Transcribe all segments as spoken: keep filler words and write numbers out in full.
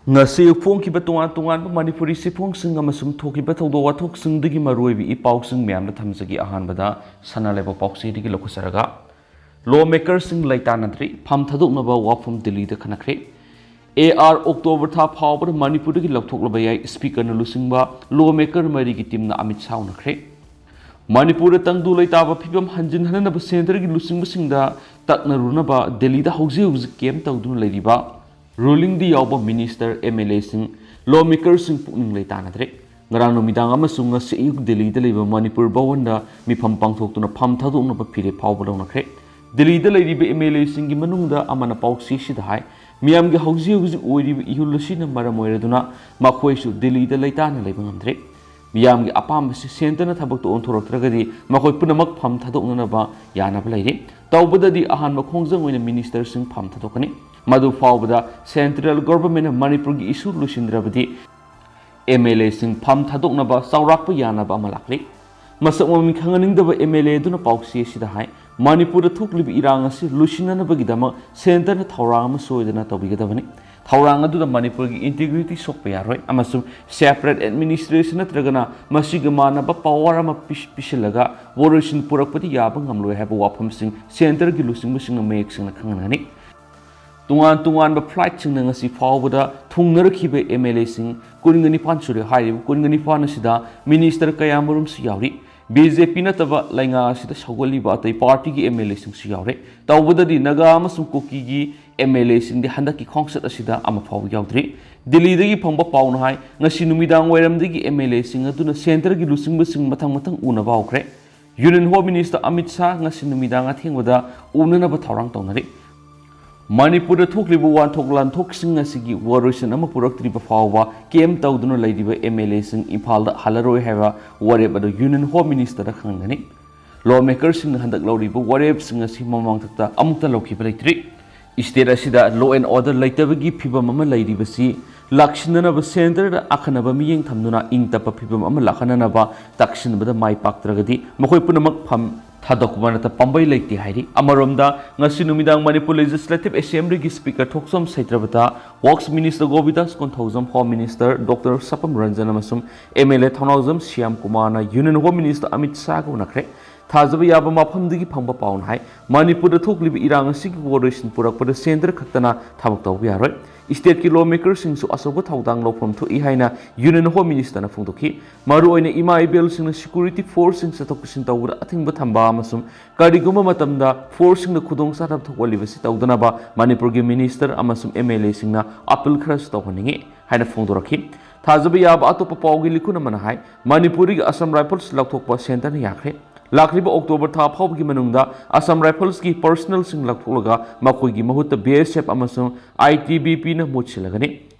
ꯉꯁꯤ ꯐꯣꯡꯈꯤꯕ ꯇꯣꯉꯥꯟ ꯇꯣꯉꯥꯟꯕ ꯃꯅꯤꯄꯨꯔꯤ ꯆꯦꯐꯣꯡꯁꯤꯡ ꯑꯃꯁꯨꯡ ꯊꯣꯛꯈꯤꯕ ꯊꯧꯗꯣꯛ ꯋꯥꯊꯣꯛꯁꯤꯡꯗꯒꯤ ꯃꯔꯨꯑꯣꯏꯕ ꯏ ꯄꯥꯎꯁꯤꯡ ꯃꯌꯥꯝꯗ ꯊꯝꯖꯒꯦ꯫ ꯑꯍꯥꯟꯕꯗ ꯁꯅꯥ ꯂꯩꯕꯥꯛ ꯄꯥꯎꯆꯦꯗꯒꯤ ꯂꯧꯈꯠꯆꯔꯒ, ꯂꯣ ꯃꯦꯀꯔꯁꯤꯡ ꯂꯩꯇꯥꯅꯗ꯭ꯔꯤ, ꯐꯝ ꯊꯥꯗꯣꯛꯅꯕ ꯋꯥꯐꯝ ꯗꯤꯜꯂꯤꯗ ꯈꯟꯅꯈ꯭ꯔꯦ꯫ ꯑꯦ ꯑꯥꯔ ꯑꯣꯛꯇꯣꯕꯔ ꯊꯥ ꯐꯥꯎꯕꯗ ꯃꯅꯤꯄꯨꯔꯗꯒꯤ ꯂꯧꯊꯣꯛꯂꯕ ꯌꯥꯏ, ꯁ꯭ꯄꯤꯀꯔꯅ ꯂꯨꯆꯤꯡꯕ ꯂꯣ ꯃꯦꯀꯔ ꯃꯔꯤꯒꯤ ꯇꯤꯝꯅ ꯑꯃꯤꯠ ꯁꯥ ꯎꯅꯈ꯭ꯔꯦ꯫ ꯃꯅꯤꯄꯨꯔꯗ ꯇꯪꯗꯨ ꯂꯩꯇꯥꯕ ꯐꯤꯕꯝ ꯍꯟꯖꯤꯟꯍꯟꯅꯕ ꯁꯦꯟꯇꯔꯒꯤ ꯂꯨꯆꯤꯡꯕꯁꯤꯡꯗ ꯇꯛꯅꯔꯨꯅꯕ ꯗꯦꯜꯂꯤꯗ ꯍꯧꯖꯤꯛ ꯍꯧꯖꯤꯛ ꯀꯦꯝ ꯇꯧꯗꯨꯅ ꯂꯩꯔꯤꯕ ꯔꯨꯂꯤꯡꯗ ꯌꯥꯎꯕ ꯃꯤꯅꯤꯁꯇꯔ, ꯑꯦꯝ ꯑꯦꯜ ꯑꯦꯁꯤꯡ, ꯂꯣ ꯃꯦꯀꯔꯁꯤꯡ ꯄꯨꯛꯅꯤꯡ ꯂꯩꯇꯥꯅꯗ꯭ꯔꯦ꯫ ꯉꯔꯥꯡ ꯅꯨꯃꯤꯗꯥꯡ ꯑꯃꯁꯨꯡ ꯉꯁꯤ ꯑꯌꯨꯛ ꯗꯦꯜꯂꯤꯗ ꯂꯩꯕ ꯃꯅꯤꯄꯨꯔ ꯚꯋꯟꯗ ꯃꯤꯐꯝ ꯄꯥꯡꯊꯣꯛꯇꯨꯅ ꯐꯝ ꯊꯥꯗꯣꯛꯅꯕ ꯐꯤꯔꯦꯞ ꯐꯥꯎꯕ ꯂꯧꯅꯈ꯭ꯔꯦ꯫ ꯗꯦꯜꯂꯤꯗ ꯂꯩꯔꯤꯕ ꯑꯦꯝ ꯑꯦꯜ ꯑꯦꯁꯤꯡꯒꯤ ꯃꯅꯨꯡꯗ ꯑꯃꯅ ꯄꯥꯎꯆꯦꯁꯤꯗ ꯍꯥꯏ, ꯃꯤꯌꯥꯝꯒꯤ ꯍꯧꯖꯤꯛ ꯍꯧꯖꯤꯛ ꯑꯣꯏꯔꯤꯕ ꯏꯍꯨꯜ ꯑꯁꯤꯅ ꯃꯔꯝ ꯑꯣꯏꯔꯗꯨꯅ ꯃꯈꯣꯏꯁꯨ ꯗꯦꯜꯂꯤꯗ ꯂꯩꯇꯥꯅ ꯂꯩꯕ ꯉꯝꯗ꯭ꯔꯦ꯫ ꯃꯤꯌꯥꯝꯒꯤ ꯑꯄꯥꯝꯕꯁꯤ ꯁꯦꯟꯇꯔꯅ ꯊꯕꯛꯇ ꯑꯣꯟꯊꯣꯔꯛꯇ꯭ꯔꯒꯗꯤ ꯃꯈꯣꯏ ꯄꯨꯝꯅꯃꯛ ꯐꯝ ꯊꯥꯗꯣꯛꯅꯅꯕ ꯌꯥꯅꯕ ꯂꯩꯔꯤ꯫ ꯇꯧꯕꯗꯗꯤ ꯑꯍꯥꯟꯕ ꯈꯣꯡꯖꯪ ꯑꯣꯏꯅ ꯃꯤꯅꯤꯁꯇꯔꯁꯤꯡ ꯐꯝ ꯊꯥꯗꯣꯛꯀꯅꯤ꯫ ꯃꯗꯨ ꯐꯥꯎꯕꯗ ꯁꯦꯟꯇ꯭ꯔꯦꯜ ꯒꯣꯚꯔꯟꯃꯦꯟꯠꯅ ꯃꯅꯤꯄꯨꯔꯒꯤ ꯏꯁꯨ ꯂꯣꯏꯁꯤꯟꯗ꯭ꯔꯕꯗꯤ ꯑꯦꯝ ꯑꯦꯜ ꯑꯦꯁꯤꯡ ꯐꯝ ꯊꯥꯗꯣꯛꯅꯕ ꯆꯥꯎꯔꯥꯛꯄ ꯌꯥꯅꯕ ꯑꯃ ꯂꯥꯛꯂꯤ꯫ ꯃꯁꯛ ꯃꯃꯤꯡ ꯈꯪꯍꯟꯅꯤꯡꯗꯕ ꯑꯦꯝ ꯑꯦꯜ ꯑꯦ ꯑꯗꯨꯅ ꯄꯥꯎꯆꯦ ꯑꯁꯤꯗ ꯍꯥꯏ, ꯃꯅꯤꯄꯨꯔꯗ ꯊꯣꯛꯂꯤꯕ ꯏꯔꯥꯡ ꯑꯁꯤ ꯂꯣꯏꯁꯤꯟꯅꯅꯕꯒꯤꯗꯃꯛ ꯁꯦꯟꯇꯔꯅ ꯊꯧꯔꯥꯡ ꯑꯃ ꯁꯣꯏꯗꯅ ꯇꯧꯕꯤꯒꯗꯕꯅꯤ꯫ ꯊꯧꯔꯥꯡ ꯑꯗꯨꯗ ꯃꯅꯤꯄꯨꯔꯒꯤ ꯏꯟꯇꯤꯒ꯭ꯔꯤꯇꯤ ꯁꯣꯛꯄ ꯌꯥꯔꯣꯏ ꯑꯃꯁꯨꯡ ꯁꯦꯄꯔꯦꯠ ꯑꯦꯗꯃꯤꯅꯤꯁꯇ꯭ꯔꯦꯁꯟ ꯅꯠꯇ꯭ꯔꯒꯅ ꯃꯁꯤꯒ ꯃꯥꯟꯅꯕ ꯄꯋꯥꯔ ꯑꯃ ꯄꯤꯁ-, ꯄꯤꯁꯤꯜꯂꯒ ꯋꯥꯔꯣꯏꯁꯤꯟ ꯄꯨꯔꯛꯄꯗꯤ ꯌꯥꯕ ꯉꯝꯂꯣꯏ ꯍꯥꯏꯕ ꯋꯥꯐꯝꯁꯤꯡ ꯁꯦꯟꯇꯔꯒꯤ ꯂꯨꯆꯤꯡꯕꯁꯤꯡꯅ ꯃꯌꯦꯛ ꯁꯦꯡꯅ ꯈꯪꯍꯟꯒꯅꯤ꯫ ꯇꯣꯉꯥꯟ ꯇꯣꯉꯥꯟꯕ ꯐ꯭ꯂꯥꯏꯠꯁꯤꯡꯅ ꯉꯁꯤ ꯐꯥꯎꯕꯗ ꯊꯨꯡꯅꯔꯛꯈꯤꯕ ꯑꯦꯝ ꯑꯦꯜ ꯑꯦꯁꯤꯡ ꯀꯨꯟꯒ ꯅꯤꯄꯥꯟ ꯁꯨꯔꯦ꯫ ꯍꯥꯏꯔꯤꯕ ꯀꯨꯟꯒ ꯅꯤꯄꯥꯟ ꯑꯁꯤꯗ ꯃꯤꯅꯤꯁꯇꯔ ꯀꯌꯥꯃꯔꯨꯝꯁꯨ ꯌꯥꯎꯔꯤ꯫ ꯕꯤ ꯖꯦ ꯄꯤ ꯅꯠꯇꯕ ꯂꯩꯉꯥꯛ ꯑꯁꯤꯗ ꯁꯧꯒꯠꯂꯤꯕ ꯑꯇꯩ ꯄꯥꯔꯇꯤꯒꯤ ꯑꯦꯝ ꯑꯦꯜ ꯑꯦꯁꯤꯡꯁꯨ ꯌꯥꯎꯔꯦ꯫ ꯇꯧꯕꯗꯗꯤ ꯅꯥꯒꯥ ꯑꯃꯁꯨꯡ ꯀꯨꯀꯤꯒꯤ ꯑꯦꯝ ꯑꯦꯜ ꯑꯦꯁꯤꯡꯗꯤ ꯍꯟꯗꯛꯀꯤ ꯈꯣꯡꯆꯠ ꯑꯁꯤꯗ ꯑꯃ ꯐꯥꯎꯕ ꯌꯥꯎꯗ꯭ꯔꯤ꯫ ꯗꯤꯜꯂꯤꯗꯒꯤ ꯐꯪꯕ ꯄꯥꯎꯅ ꯍꯥꯏ, ꯉꯁꯤ ꯅꯨꯃꯤꯗꯥꯡ ꯋꯥꯏꯔꯝꯗꯒꯤ ꯑꯦꯝ ꯑꯦꯜ ꯑꯦꯁꯤꯡ ꯑꯗꯨꯅ ꯁꯦꯟꯇꯔꯒꯤ ꯂꯨꯆꯤꯡꯕꯁꯤꯡ ꯃꯊꯪ ꯃꯊꯪ ꯎꯅꯕ ꯍꯧꯈ꯭ꯔꯦ꯫ Union home minister Amit Shah ꯉꯁꯤ ꯅꯨꯃꯤꯗꯥꯡ ꯑꯊꯦꯡꯕꯗ ꯎꯅꯅꯕ ꯊꯧꯔꯥꯡ ꯇꯧꯅꯔꯤ꯫ ꯃꯅꯤꯄꯨꯔꯗ ꯊꯣꯛꯂꯤꯕ ꯋꯥꯊꯣꯛ ꯂꯥꯟꯊꯣꯛꯁꯤꯡ ꯑꯁꯤꯒꯤ ꯋꯥꯔꯣꯏꯁꯤꯟ ꯑꯃ ꯄꯨꯔꯛꯇ꯭ꯔꯤꯕ ꯐꯥꯎꯕ ꯀꯦꯝ ꯇꯧꯗꯨꯅ ꯂꯩꯔꯤꯕ ꯑꯦꯝ ꯑꯦꯜ ꯑꯦꯁꯤꯡ ꯏꯝꯐꯥꯜꯗ ꯍꯜꯂꯔꯣꯏ ꯍꯥꯏꯕ ꯋꯥꯔꯦꯞ ꯑꯗꯨ ꯌꯨꯅꯤꯌꯟ ꯍꯣꯝ ꯃꯤꯅꯤꯁꯇꯔꯗ ꯈꯪꯍꯟꯒꯅꯤ꯫ ꯂꯣ ꯃꯦꯀꯔꯁꯤꯡꯅ ꯍꯟꯗꯛ ꯂꯧꯔꯤꯕ ꯋꯥꯔꯦꯞꯁꯤꯡ ꯑꯁꯤ ꯃꯃꯥꯡꯊꯛꯇ ꯑꯃꯨꯛꯇ ꯂꯧꯈꯤꯕ ꯂꯩꯇ꯭ꯔꯤ꯫ ꯁ꯭ꯇꯦꯠ ꯑꯁꯤꯗ law and order ꯂꯩꯇꯕꯒꯤ ꯐꯤꯕꯝ ꯑꯃ ꯂꯩꯔꯤꯕꯁꯤ ꯂꯥꯛꯁꯤꯟꯅꯅꯕ ꯁꯦꯟꯇꯔꯗ ꯑꯈꯟꯅꯕ ꯃꯤꯠꯌꯦꯡ ꯊꯝꯗꯨꯅ ꯏꯪ ꯇꯞꯄ ꯐꯤꯕꯝ ꯑꯃ ꯂꯥꯛꯍꯟꯅꯅꯕ ꯇꯛꯁꯤꯟꯕꯗ ꯃꯥꯏ ꯄꯥꯛꯇ꯭ꯔꯒꯗꯤ ꯃꯈꯣꯏ ꯄꯨꯝꯅꯃꯛ ꯐꯝ ꯊꯥꯗꯣꯛꯄ ꯅꯠꯇ ꯄꯥꯝꯕꯩ ꯂꯩꯇꯦ ꯍꯥꯏꯔꯤ꯫ ꯑꯃꯔꯣꯝꯗ, ꯉꯁꯤ ꯅꯨꯃꯤꯗꯥꯡ ꯃꯅꯤꯄꯨꯔ ꯂꯦꯖꯤꯁꯂꯦꯇꯤꯚ ꯑꯦꯁꯦꯝꯕ꯭ꯂꯤꯒꯤ ꯁ꯭ꯄꯤꯀꯔ ꯊꯣꯛꯆꯣꯝ ꯁꯩꯇ꯭ꯔꯕꯇ, works minister Govindas Konthoujam, home minister doctor Sapam Ranjan ꯑꯃꯁꯨꯡ M L A Thounaojam Shyam ꯀꯨꯃꯥꯔꯅ ꯌꯨꯅꯤꯌꯟ ꯍꯣꯝ ꯃꯤꯅꯤꯁꯇꯔ ꯑꯃꯤꯠ ꯁꯥꯍꯒ ꯎꯅꯈ꯭ꯔꯦ꯫ ꯊꯥꯖꯕ ꯌꯥꯕ ꯃꯐꯝꯗꯒꯤ ꯐꯪꯕ ꯄꯥꯎꯅ ꯍꯥꯏ, ꯃꯅꯤꯄꯨꯔꯗ ꯊꯣꯛꯂꯤꯕ ꯏꯔꯥꯡ ꯑꯁꯤꯒꯤ ꯋꯥꯔꯣꯏꯁꯤꯟ ꯄꯨꯔꯛꯄꯗ ꯁꯦꯟꯇꯔ ꯈꯛꯇꯅ ꯊꯕꯛ ꯇꯧꯕ ꯌꯥꯔꯣꯏ꯫ ꯁ꯭ꯇꯦꯠꯀꯤ ꯂꯣ ꯃꯦꯀꯔꯁꯤꯡꯁꯨ ꯑꯆꯧꯕ ꯊꯧꯗꯥꯡ ꯂꯧꯐꯝ ꯊꯣꯛꯏ ꯍꯥꯏꯅ ꯌꯨꯅꯤꯌꯟ ꯍꯣꯝ ꯃꯤꯅꯤꯁꯇꯔꯅ ꯐꯣꯡꯗꯣꯛꯈꯤ꯫ ꯃꯔꯨꯑꯣꯏꯅ ꯏꯃꯥ ꯏꯕꯦꯜꯁꯤꯡꯅ ꯁꯦꯀ꯭ꯌꯨꯔꯤꯇꯤ ꯐꯣꯔꯁꯁꯤꯡ ꯆꯠꯊꯣꯛ ꯆꯠꯁꯤꯟ ꯇꯧꯕꯗ ꯑꯊꯤꯡꯕ ꯊꯝꯕ ꯑꯃꯁꯨꯡ ꯀꯔꯤꯒꯨꯝꯕ ꯃꯇꯝꯗ ꯐꯣꯔꯁꯁꯤꯡꯗ ꯈꯨꯗꯣꯡꯆꯥꯗꯕ ꯊꯣꯛꯍꯜꯂꯤꯕꯁꯤ ꯇꯧꯗꯅꯕ ꯃꯅꯤꯄꯨꯔꯒꯤ ꯃꯤꯅꯤꯁꯇꯔ ꯑꯃꯁꯨꯡ ꯑꯦꯝ ꯑꯦꯜ ꯑꯦꯁꯤꯡꯅ ꯑꯄꯤꯜ ꯈꯔꯁꯨ ꯇꯧꯍꯟꯅꯤꯡꯏ ꯍꯥꯏꯅ ꯐꯣꯡꯗꯣꯔꯛꯈꯤ꯫ ꯊꯥꯖꯕ ꯌꯥꯕ ꯑꯇꯣꯞꯄ ꯄꯥꯎꯒꯤ ꯂꯤꯈꯨꯟ ꯑꯃꯅ ꯍꯥꯏ, ꯃꯅꯤꯄꯨꯔꯗꯒꯤ ꯑꯁꯥꯝ ꯔꯥꯏꯐꯜꯁ ꯂꯧꯊꯣꯛꯄ ꯁꯦꯟꯇꯔꯅ ꯌꯥꯈ꯭ꯔꯦ꯫ ꯂꯥꯛꯂꯤꯕ ꯑꯣꯛꯇꯣꯕꯔ ꯊꯥ ꯐꯥꯎꯕꯒꯤ ꯃꯅꯨꯡꯗ ꯑꯁꯥꯝ ꯔꯥꯏꯐꯜꯁꯀꯤ ꯄꯔꯁꯅꯦꯜꯁꯤꯡ ꯂꯧꯊꯣꯛꯂꯒ ꯃꯈꯣꯏꯒꯤ ꯃꯍꯨꯠꯇ ꯕꯤ ꯑꯦꯁ ꯑꯦꯐ ꯑꯃꯁꯨꯡ ꯑꯥꯏ ꯇꯤ ꯕꯤ ꯄꯤꯅ ꯃꯍꯨꯠ ꯁꯤꯜꯂꯒꯅꯤ꯫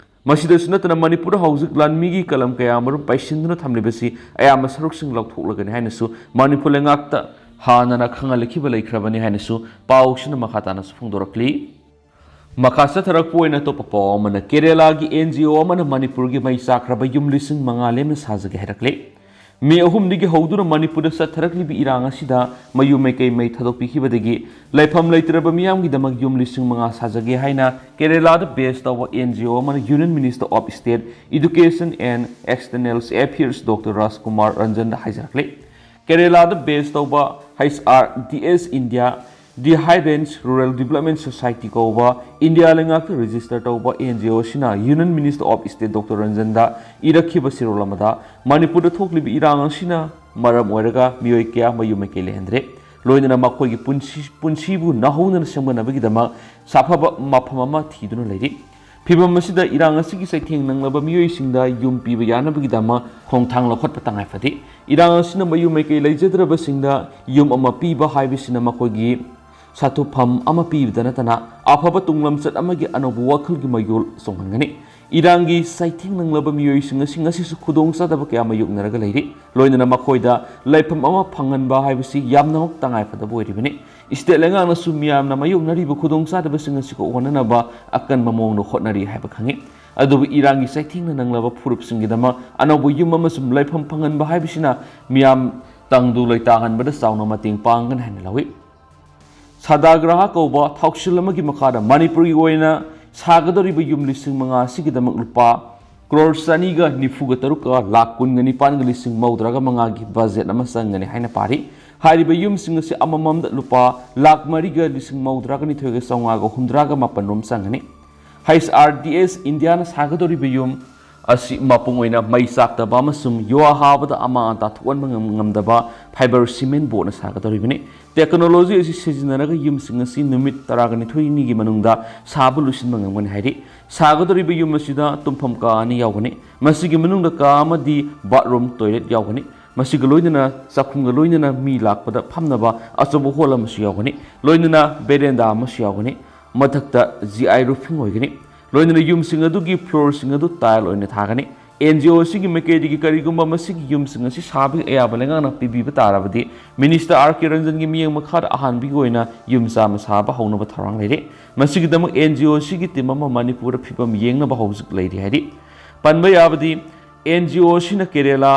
ꯃꯁꯤꯗꯁꯨ ꯅꯠꯇꯅ ꯃꯅꯤꯄꯨꯔꯗ ꯍꯧꯖꯤꯛ ꯂꯥꯟꯃꯤꯒꯤ ꯀꯂꯝ ꯀꯌꯥ ꯑꯃꯔꯣꯝ ꯄꯩꯁꯤꯟꯗꯨꯅ ꯊꯝꯂꯤꯕꯁꯤ ꯑꯌꯥꯝꯕ ꯁꯔꯨꯛꯁꯤꯡ ꯂꯧꯊꯣꯛꯂꯒꯅꯤ ꯍꯥꯏꯅꯁꯨ ꯃꯅꯤꯄꯨꯔ ꯂꯩꯉꯥꯛꯇ ꯍꯥꯟꯅꯅ ꯈꯪꯍꯜꯂꯛꯈꯤꯕ ꯂꯩꯈ꯭ꯔꯕꯅꯤ ꯍꯥꯏꯅꯁꯨ ꯄꯥꯎꯁꯤꯅ ꯃꯈꯥ ꯇꯥꯅꯁꯨ ꯐꯣꯡꯗꯣꯔꯛꯂꯤ꯫ ꯃꯈꯥ ꯆꯠꯊꯔꯛꯄ ꯑꯣꯏꯅ ꯑꯇꯣꯞꯄ ꯄꯥꯎ ꯑꯃꯅ, ꯀꯦꯔꯦꯂꯥꯒꯤ ꯑꯦꯟ ꯖꯤ ꯑꯣ ꯑꯃꯅ ꯃꯅꯤꯄꯨꯔꯒꯤ ꯃꯩ ꯆꯥꯛꯈ꯭ꯔꯕ ꯌꯨꯝ ꯂꯤꯁꯤꯡ ꯃꯉꯥ ꯂꯦꯝꯅ ꯁꯥꯖꯒꯦ ꯍꯥꯏꯔꯛꯂꯦ꯫ ꯃꯦ ꯑꯍꯨꯝꯗꯒꯤ ꯍꯧꯗꯨꯅ ꯃꯅꯤꯄꯨꯔꯗ ꯆꯠꯊꯔꯛꯂꯤꯕ ꯏꯔꯥꯡ ꯑꯁꯤꯗ ꯃꯌꯨꯝ ꯃꯩꯀꯩ ꯃꯩ ꯊꯥꯗꯣꯛꯄꯤꯈꯤꯕꯗꯒꯤ ꯂꯩꯐꯝ ꯂꯩꯇ꯭ꯔꯕ ꯃꯤꯌꯥꯝꯒꯤꯗꯃꯛ ꯌꯨꯝ ꯂꯤꯁꯤꯡ ꯃꯉꯥ ꯁꯥꯖꯒꯦ ꯍꯥꯏꯅ ꯀꯦꯔꯦꯂꯥꯗ ꯕꯦꯁ ꯇꯧꯕ ꯑꯦꯟ ꯖꯤ ꯑꯣ ꯑꯃꯅ Union Minister of State Education and External Affairs doctor Rajkumar ꯔꯟꯖꯟꯗ ꯍꯥꯏꯖꯔꯛꯂꯦ꯫ ꯀꯦꯔꯦꯂꯥꯗ ꯕꯦꯁ ꯇꯧꯕ H R D S India, the high range rural development society ꯀꯧꯕ ꯏꯟꯗꯤꯌꯥ ꯂꯩꯉꯥꯛꯇ ꯔꯦꯖꯤꯁꯇꯔ ꯇꯧꯕ ꯑꯦꯟ ꯖꯤ ꯑꯣ ꯑꯁꯤꯅ Union Minister of State doctor ꯔꯟꯖꯟꯗ ꯏꯔꯛꯈꯤꯕ ꯆꯦꯔꯣꯜ ꯑꯃꯗ, ꯃꯅꯤꯄꯨꯔꯗ ꯊꯣꯛꯂꯤꯕ ꯏꯔꯥꯡ ꯑꯁꯤꯅ ꯃꯔꯝ ꯑꯣꯏꯔꯒ ꯃꯤꯑꯣꯏ ꯀꯌꯥ ꯃꯌꯨꯝ ꯃꯩꯀꯩ ꯂꯩꯍꯟꯗ꯭ꯔꯦ꯫ ꯂꯣꯏꯅꯅ ꯃꯈꯣꯏꯒꯤ ꯄꯨꯟꯁꯤ, ꯄꯨꯟꯁꯤꯕꯨ ꯅꯧꯍꯧꯅꯅ ꯁꯦꯝꯒꯠꯅꯕꯒꯤꯗꯃꯛ ꯁꯥꯐꯕ ꯃꯐꯝ ꯑꯃ ꯊꯤꯗꯨꯅ ꯂꯩꯔꯤ꯫ ꯐꯤꯚꯝ ꯑꯁꯤꯗ ꯏꯔꯥꯡ ꯑꯁꯤꯒꯤ ꯆꯩꯊꯦꯡ ꯅꯪꯂꯕ ꯃꯤꯑꯣꯏꯁꯤꯡꯗ ꯌꯨꯝ ꯄꯤꯕ ꯌꯥꯅꯕꯒꯤꯗꯃꯛ ꯈꯣꯡꯊꯥꯡ ꯂꯧꯈꯠꯄ ꯇꯉꯥꯏ ꯐꯗꯦ꯫ ꯏꯔꯥꯡ ꯑꯁꯤꯅ ꯃꯌꯨꯝ ꯃꯩꯀꯩ ꯂꯩꯖꯗ꯭ꯔꯕꯁꯤꯡꯗ ꯌꯨꯝ ꯑꯃ ꯄꯤꯕ ꯍꯥꯏꯕꯁꯤꯅ ꯃꯈꯣꯏꯒꯤ ꯁꯥꯊꯨꯐꯝ ꯑꯃ ꯄꯤꯕꯗ ꯅꯠꯇꯅ ꯑꯐꯕ ꯇꯨꯡꯂꯝꯆꯠ ꯑꯃꯒꯤ ꯑꯅꯧꯕ ꯋꯥꯈꯜꯒꯤ ꯃꯌꯣꯜ ꯆꯣꯡꯍꯟꯒꯅꯤ꯫ ꯏꯔꯥꯡꯒꯤ ꯆꯩꯊꯦꯡ ꯅꯪꯂꯕ ꯃꯤꯑꯣꯏꯁꯤꯡ ꯑꯁꯤ ꯉꯁꯤꯁꯨ ꯈꯨꯗꯣꯡꯆꯥꯗꯕ ꯀꯌꯥ ꯃꯥꯌꯣꯛꯅꯔꯒ ꯂꯩꯔꯤ꯫ ꯂꯣꯏꯅꯅ ꯃꯈꯣꯏꯗ ꯂꯩꯐꯝ ꯑꯃ ꯐꯪꯍꯟꯕ ꯍꯥꯏꯕꯁꯤ ꯌꯥꯝꯅꯃꯛ ꯇꯉꯥꯏꯐꯗꯕ ꯑꯣꯏꯔꯤꯕꯅꯤ꯫ ꯁ꯭ꯇꯦꯠ ꯂꯩꯉꯥꯛꯅꯁꯨ ꯃꯤꯌꯥꯝꯅ ꯃꯥꯌꯣꯛꯅꯔꯤꯕ ꯈꯨꯗꯣꯡꯆꯥꯗꯕꯁꯤꯡ ꯑꯁꯤ ꯀꯣꯛꯍꯟꯅꯅꯕ ꯑꯀꯟꯕ ꯃꯑꯣꯡꯗ ꯍꯣꯠꯅꯔꯤ ꯍꯥꯏꯕ ꯈꯪꯏ꯫ ꯑꯗꯨꯕꯨ ꯏꯔꯥꯡꯒꯤ ꯆꯩꯊꯦꯡꯅ ꯅꯪꯂꯕ ꯐꯨꯔꯨꯞꯁꯤꯡꯒꯤꯗꯃꯛ ꯑꯅꯧꯕ ꯌꯨꯝ ꯑꯃꯁꯨꯡ ꯂꯩꯐꯝ ꯐꯪꯍꯟꯕ ꯍꯥꯏꯕꯁꯤꯅ ꯃꯤꯌꯥꯝ ꯇꯪꯗꯨ ꯂꯩꯇꯥꯍꯟꯕꯗ ꯆꯥꯎꯅ ꯃꯇꯦꯡ ꯄꯥꯡꯒꯅꯤ ꯍꯥꯏꯅ ꯂꯧꯏ꯫ ꯁꯥꯗꯥꯒ꯭ꯔꯥꯍ ꯀꯧꯕ ꯊꯧꯁꯤꯜ ꯑꯃꯒꯤ ꯃꯈꯥꯗ ꯃꯅꯤꯄꯨꯔꯒꯤ ꯑꯣꯏꯅ ꯁꯥꯒꯗꯧꯔꯤꯕ ꯌꯨꯝ ꯂꯤꯁꯤꯡ ꯃꯉꯥ ꯑꯁꯤꯒꯤꯗꯃꯛ ꯂꯨꯄꯥ ꯀ꯭ꯔꯣꯔ ꯆꯅꯤꯒ ꯅꯤꯐꯨꯒ ꯇꯔꯨꯛꯀ ꯂꯥꯈ ꯀꯨꯟꯒ ꯅꯤꯄꯥꯟꯒ ꯂꯤꯁꯤꯡ ꯃꯧꯗ꯭ꯔꯥꯒ ꯃꯉꯥꯒꯤ ꯕꯖꯦꯠ ꯑꯃ ꯆꯪꯒꯅꯤ ꯍꯥꯏꯅ ꯄꯥꯔꯤ꯫ ꯍꯥꯏꯔꯤꯕ ꯌꯨꯝꯁꯤꯡ ꯑꯁꯤ ꯑꯃꯃꯝꯗ ꯂꯨꯄꯥ ꯂꯥꯈ ꯃꯔꯤꯒ ꯂꯤꯁꯤꯡ ꯃꯧꯗ꯭ꯔꯥꯒ ꯅꯤꯊꯣꯏꯒ ꯆꯥꯝꯃꯉꯥꯒ ꯍꯨꯝꯗ꯭ꯔꯥꯒ ꯃꯥꯄꯟ ꯔꯣꯝ ꯆꯪꯒꯅꯤ꯫ ꯍꯩꯆ ꯑꯥꯔ ꯗꯤ ꯑꯦꯁ ꯏꯟꯗꯤꯌꯥꯅ ꯁꯥꯒꯗꯧꯔꯤꯕ ꯌꯨꯝ ꯑꯁꯤ ꯃꯄꯨꯡ ꯑꯣꯏꯅ ꯃꯩ ꯆꯥꯛꯇꯕ ꯑꯃꯁꯨꯡ ꯌꯨꯍꯥ ꯍꯥꯕꯗ ꯑꯃꯥꯡ ꯑꯇꯥ ꯊꯣꯛꯍꯟꯕ ꯉꯝ-, ꯉꯝꯗꯕ ꯐꯥꯏꯕꯔ ꯁꯤꯃꯦꯟ ꯕꯣꯔꯗꯅ ꯁꯥꯒꯗꯧꯔꯤꯕꯅꯤ꯫ ꯇꯦꯛꯅꯣꯂꯣꯖꯤ ꯑꯁꯤ ꯁꯤꯖꯤꯟꯅꯔꯒ ꯌꯨꯝꯁꯤꯡ ꯑꯁꯤ ꯅꯨꯃꯤꯠ ꯇꯔꯥꯒ ꯅꯤꯊꯣꯏꯅꯤꯒꯤ ꯃꯅꯨꯡꯗ ꯁꯥꯕ ꯂꯣꯏꯁꯤꯟꯕ ꯉꯝꯒꯅꯤ ꯍꯥꯏꯔꯤ꯫ ꯁꯥꯒꯗꯧꯔꯤꯕ ꯌꯨꯝ ꯑꯁꯤꯗ ꯇꯨꯝꯐꯝ ꯀꯥ ꯑꯅꯤ ꯌꯥꯎꯒꯅꯤ꯫ ꯃꯁꯤꯒꯤ ꯃꯅꯨꯡꯗ ꯀꯥ ꯑꯃꯗꯤ ꯕꯥꯠꯔꯨꯝ, ꯇꯣꯏꯂꯦꯠ ꯌꯥꯎꯒꯅꯤ꯫ ꯃꯁꯤꯒ ꯂꯣꯏꯅꯅ ꯆꯥꯛꯈꯨꯝꯒ ꯂꯣꯏꯅꯅ ꯃꯤ ꯂꯥꯛꯄꯗ ꯐꯝꯅꯕ ꯑꯆꯧꯕ ꯍꯣꯜ ꯑꯃꯁꯨ ꯌꯥꯎꯒꯅꯤ꯫ ꯂꯣꯏꯅꯅ ꯕꯦꯔꯦꯟꯗꯥ ꯑꯃꯁꯨ ꯌꯥꯎꯒꯅꯤ꯫ ꯃꯊꯛꯇ ꯖꯤ ꯑꯥꯏ ꯔꯨꯐꯤꯡ ꯑꯣꯏꯒꯅꯤ꯫ ꯂꯣꯏꯅꯅ ꯌꯨꯝꯁꯤꯡ ꯑꯗꯨꯒꯤ ꯐ꯭ꯂꯣꯔꯁꯤꯡ ꯑꯗꯨ ꯇꯥꯏꯜ ꯑꯣꯏꯅ ꯊꯥꯒꯅꯤ꯫ ꯑꯦꯟ ꯖꯤ ꯑꯣ ꯑꯁꯤꯒꯤ ꯃꯥꯏꯀꯩꯗꯒꯤ ꯀꯔꯤꯒꯨꯝꯕ ꯃꯁꯤꯒꯤ ꯌꯨꯝꯁꯤꯡ ꯑꯁꯤ ꯁꯥꯕꯒꯤ ꯑꯌꯥꯕ ꯂꯩꯉꯥꯛꯅ ꯄꯤꯕꯤꯕ ꯇꯥꯔꯕꯗꯤ, ꯃꯤꯅꯤꯁꯇꯔ ꯑꯥꯔ ꯀꯦ ꯔꯟꯖꯟꯒꯤ ꯃꯤꯠꯌꯦꯡ ꯃꯈꯥꯗ ꯑꯍꯥꯟꯕꯒꯤ ꯑꯣꯏꯅ ꯌꯨꯝ ꯆꯥꯝꯃ ꯁꯥꯕ ꯍꯧꯅꯕ ꯊꯧꯔꯥꯡ ꯂꯩꯔꯦ꯫ ꯃꯁꯤꯒꯤꯗꯃꯛ ꯑꯦꯟ ꯖꯤ ꯑꯣ ꯑꯁꯤꯒꯤ ꯇꯤꯝ ꯑꯃ ꯃꯅꯤꯄꯨꯔꯗ ꯐꯤꯕꯝ ꯌꯦꯡꯅꯕ ꯍꯧꯖꯤꯛ ꯂꯩꯔꯤ ꯍꯥꯏꯔꯤ꯫ ꯄꯟꯕ ꯌꯥꯕꯗꯤ, ꯑꯦꯟ ꯖꯤ ꯑꯣ ꯑꯁꯤꯅ ꯀꯦꯔꯦꯂꯥ,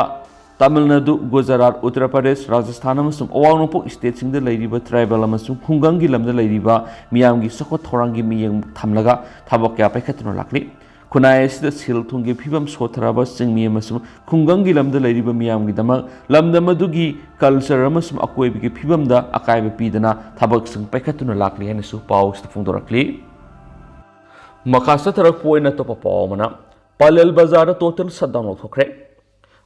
ꯇꯥꯃꯤꯜ ꯅꯥꯗꯨ, ꯒꯨꯖꯔꯥꯠ, ꯎꯠꯇꯔ ꯄ꯭ꯔꯗꯦꯁ, ꯔꯥꯖꯁꯊꯥꯟ ꯑꯃꯁꯨꯡ ꯑꯋꯥꯡ ꯅꯣꯡꯄꯣꯛ ꯁ꯭ꯇꯦꯠꯁꯤꯡꯗ ꯂꯩꯔꯤꯕ ꯇ꯭ꯔꯥꯏꯕꯦꯜ ꯑꯃꯁꯨꯡ ꯈꯨꯡꯒꯪꯒꯤ ꯂꯝꯗ ꯂꯩꯔꯤꯕ ꯃꯤꯌꯥꯝꯒꯤ ꯆꯥꯎꯈꯠ ꯊꯧꯔꯥꯡꯒꯤ ꯃꯤꯠꯌꯦꯡ ꯊꯝꯂꯒ ꯊꯕꯛ ꯀꯌꯥ ꯄꯥꯏꯈꯠꯇꯨꯅ ꯂꯥꯛꯂꯤ꯫ ꯈꯨꯟꯅꯥꯏ ꯑꯁꯤꯗ ꯁꯦꯜ ꯊꯨꯝꯒꯤ ꯐꯤꯕꯝ ꯁꯣꯠꯊꯔꯕꯁꯤꯡ ꯃꯤ ꯑꯃꯁꯨꯡ ꯈꯨꯡꯒꯪꯒꯤ ꯂꯝꯗ ꯂꯩꯔꯤꯕ ꯃꯤꯌꯥꯝꯒꯤꯗꯃꯛ ꯂꯝꯗꯝ ꯑꯗꯨꯒꯤ ꯀꯜꯆꯔ ꯑꯃꯁꯨꯡ ꯑꯀꯣꯏꯕꯒꯤ ꯐꯤꯕꯝꯗ ꯑꯀꯥꯏꯕ ꯄꯤꯗꯅ ꯊꯕꯛꯁꯤꯡ ꯄꯥꯏꯈꯠꯇꯨꯅ ꯂꯥꯛꯂꯤ ꯍꯥꯏꯅꯁꯨ ꯄꯥꯎ ꯑꯁꯤꯗ ꯐꯣꯡꯗꯣꯔꯛꯂꯤ꯫ ꯃꯈꯥ ꯆꯠꯊꯔꯛꯄ ꯑꯣꯏꯅ ꯑꯇꯣꯞꯄ ꯄꯥꯎ ꯑꯃꯅ, ꯄꯂꯦꯜ ꯕꯖꯥꯔꯗ ꯇꯣꯇꯦꯜ ꯁꯠꯗꯥꯎꯟ ꯂꯧꯊꯣꯛꯈ꯭ꯔꯦ꯫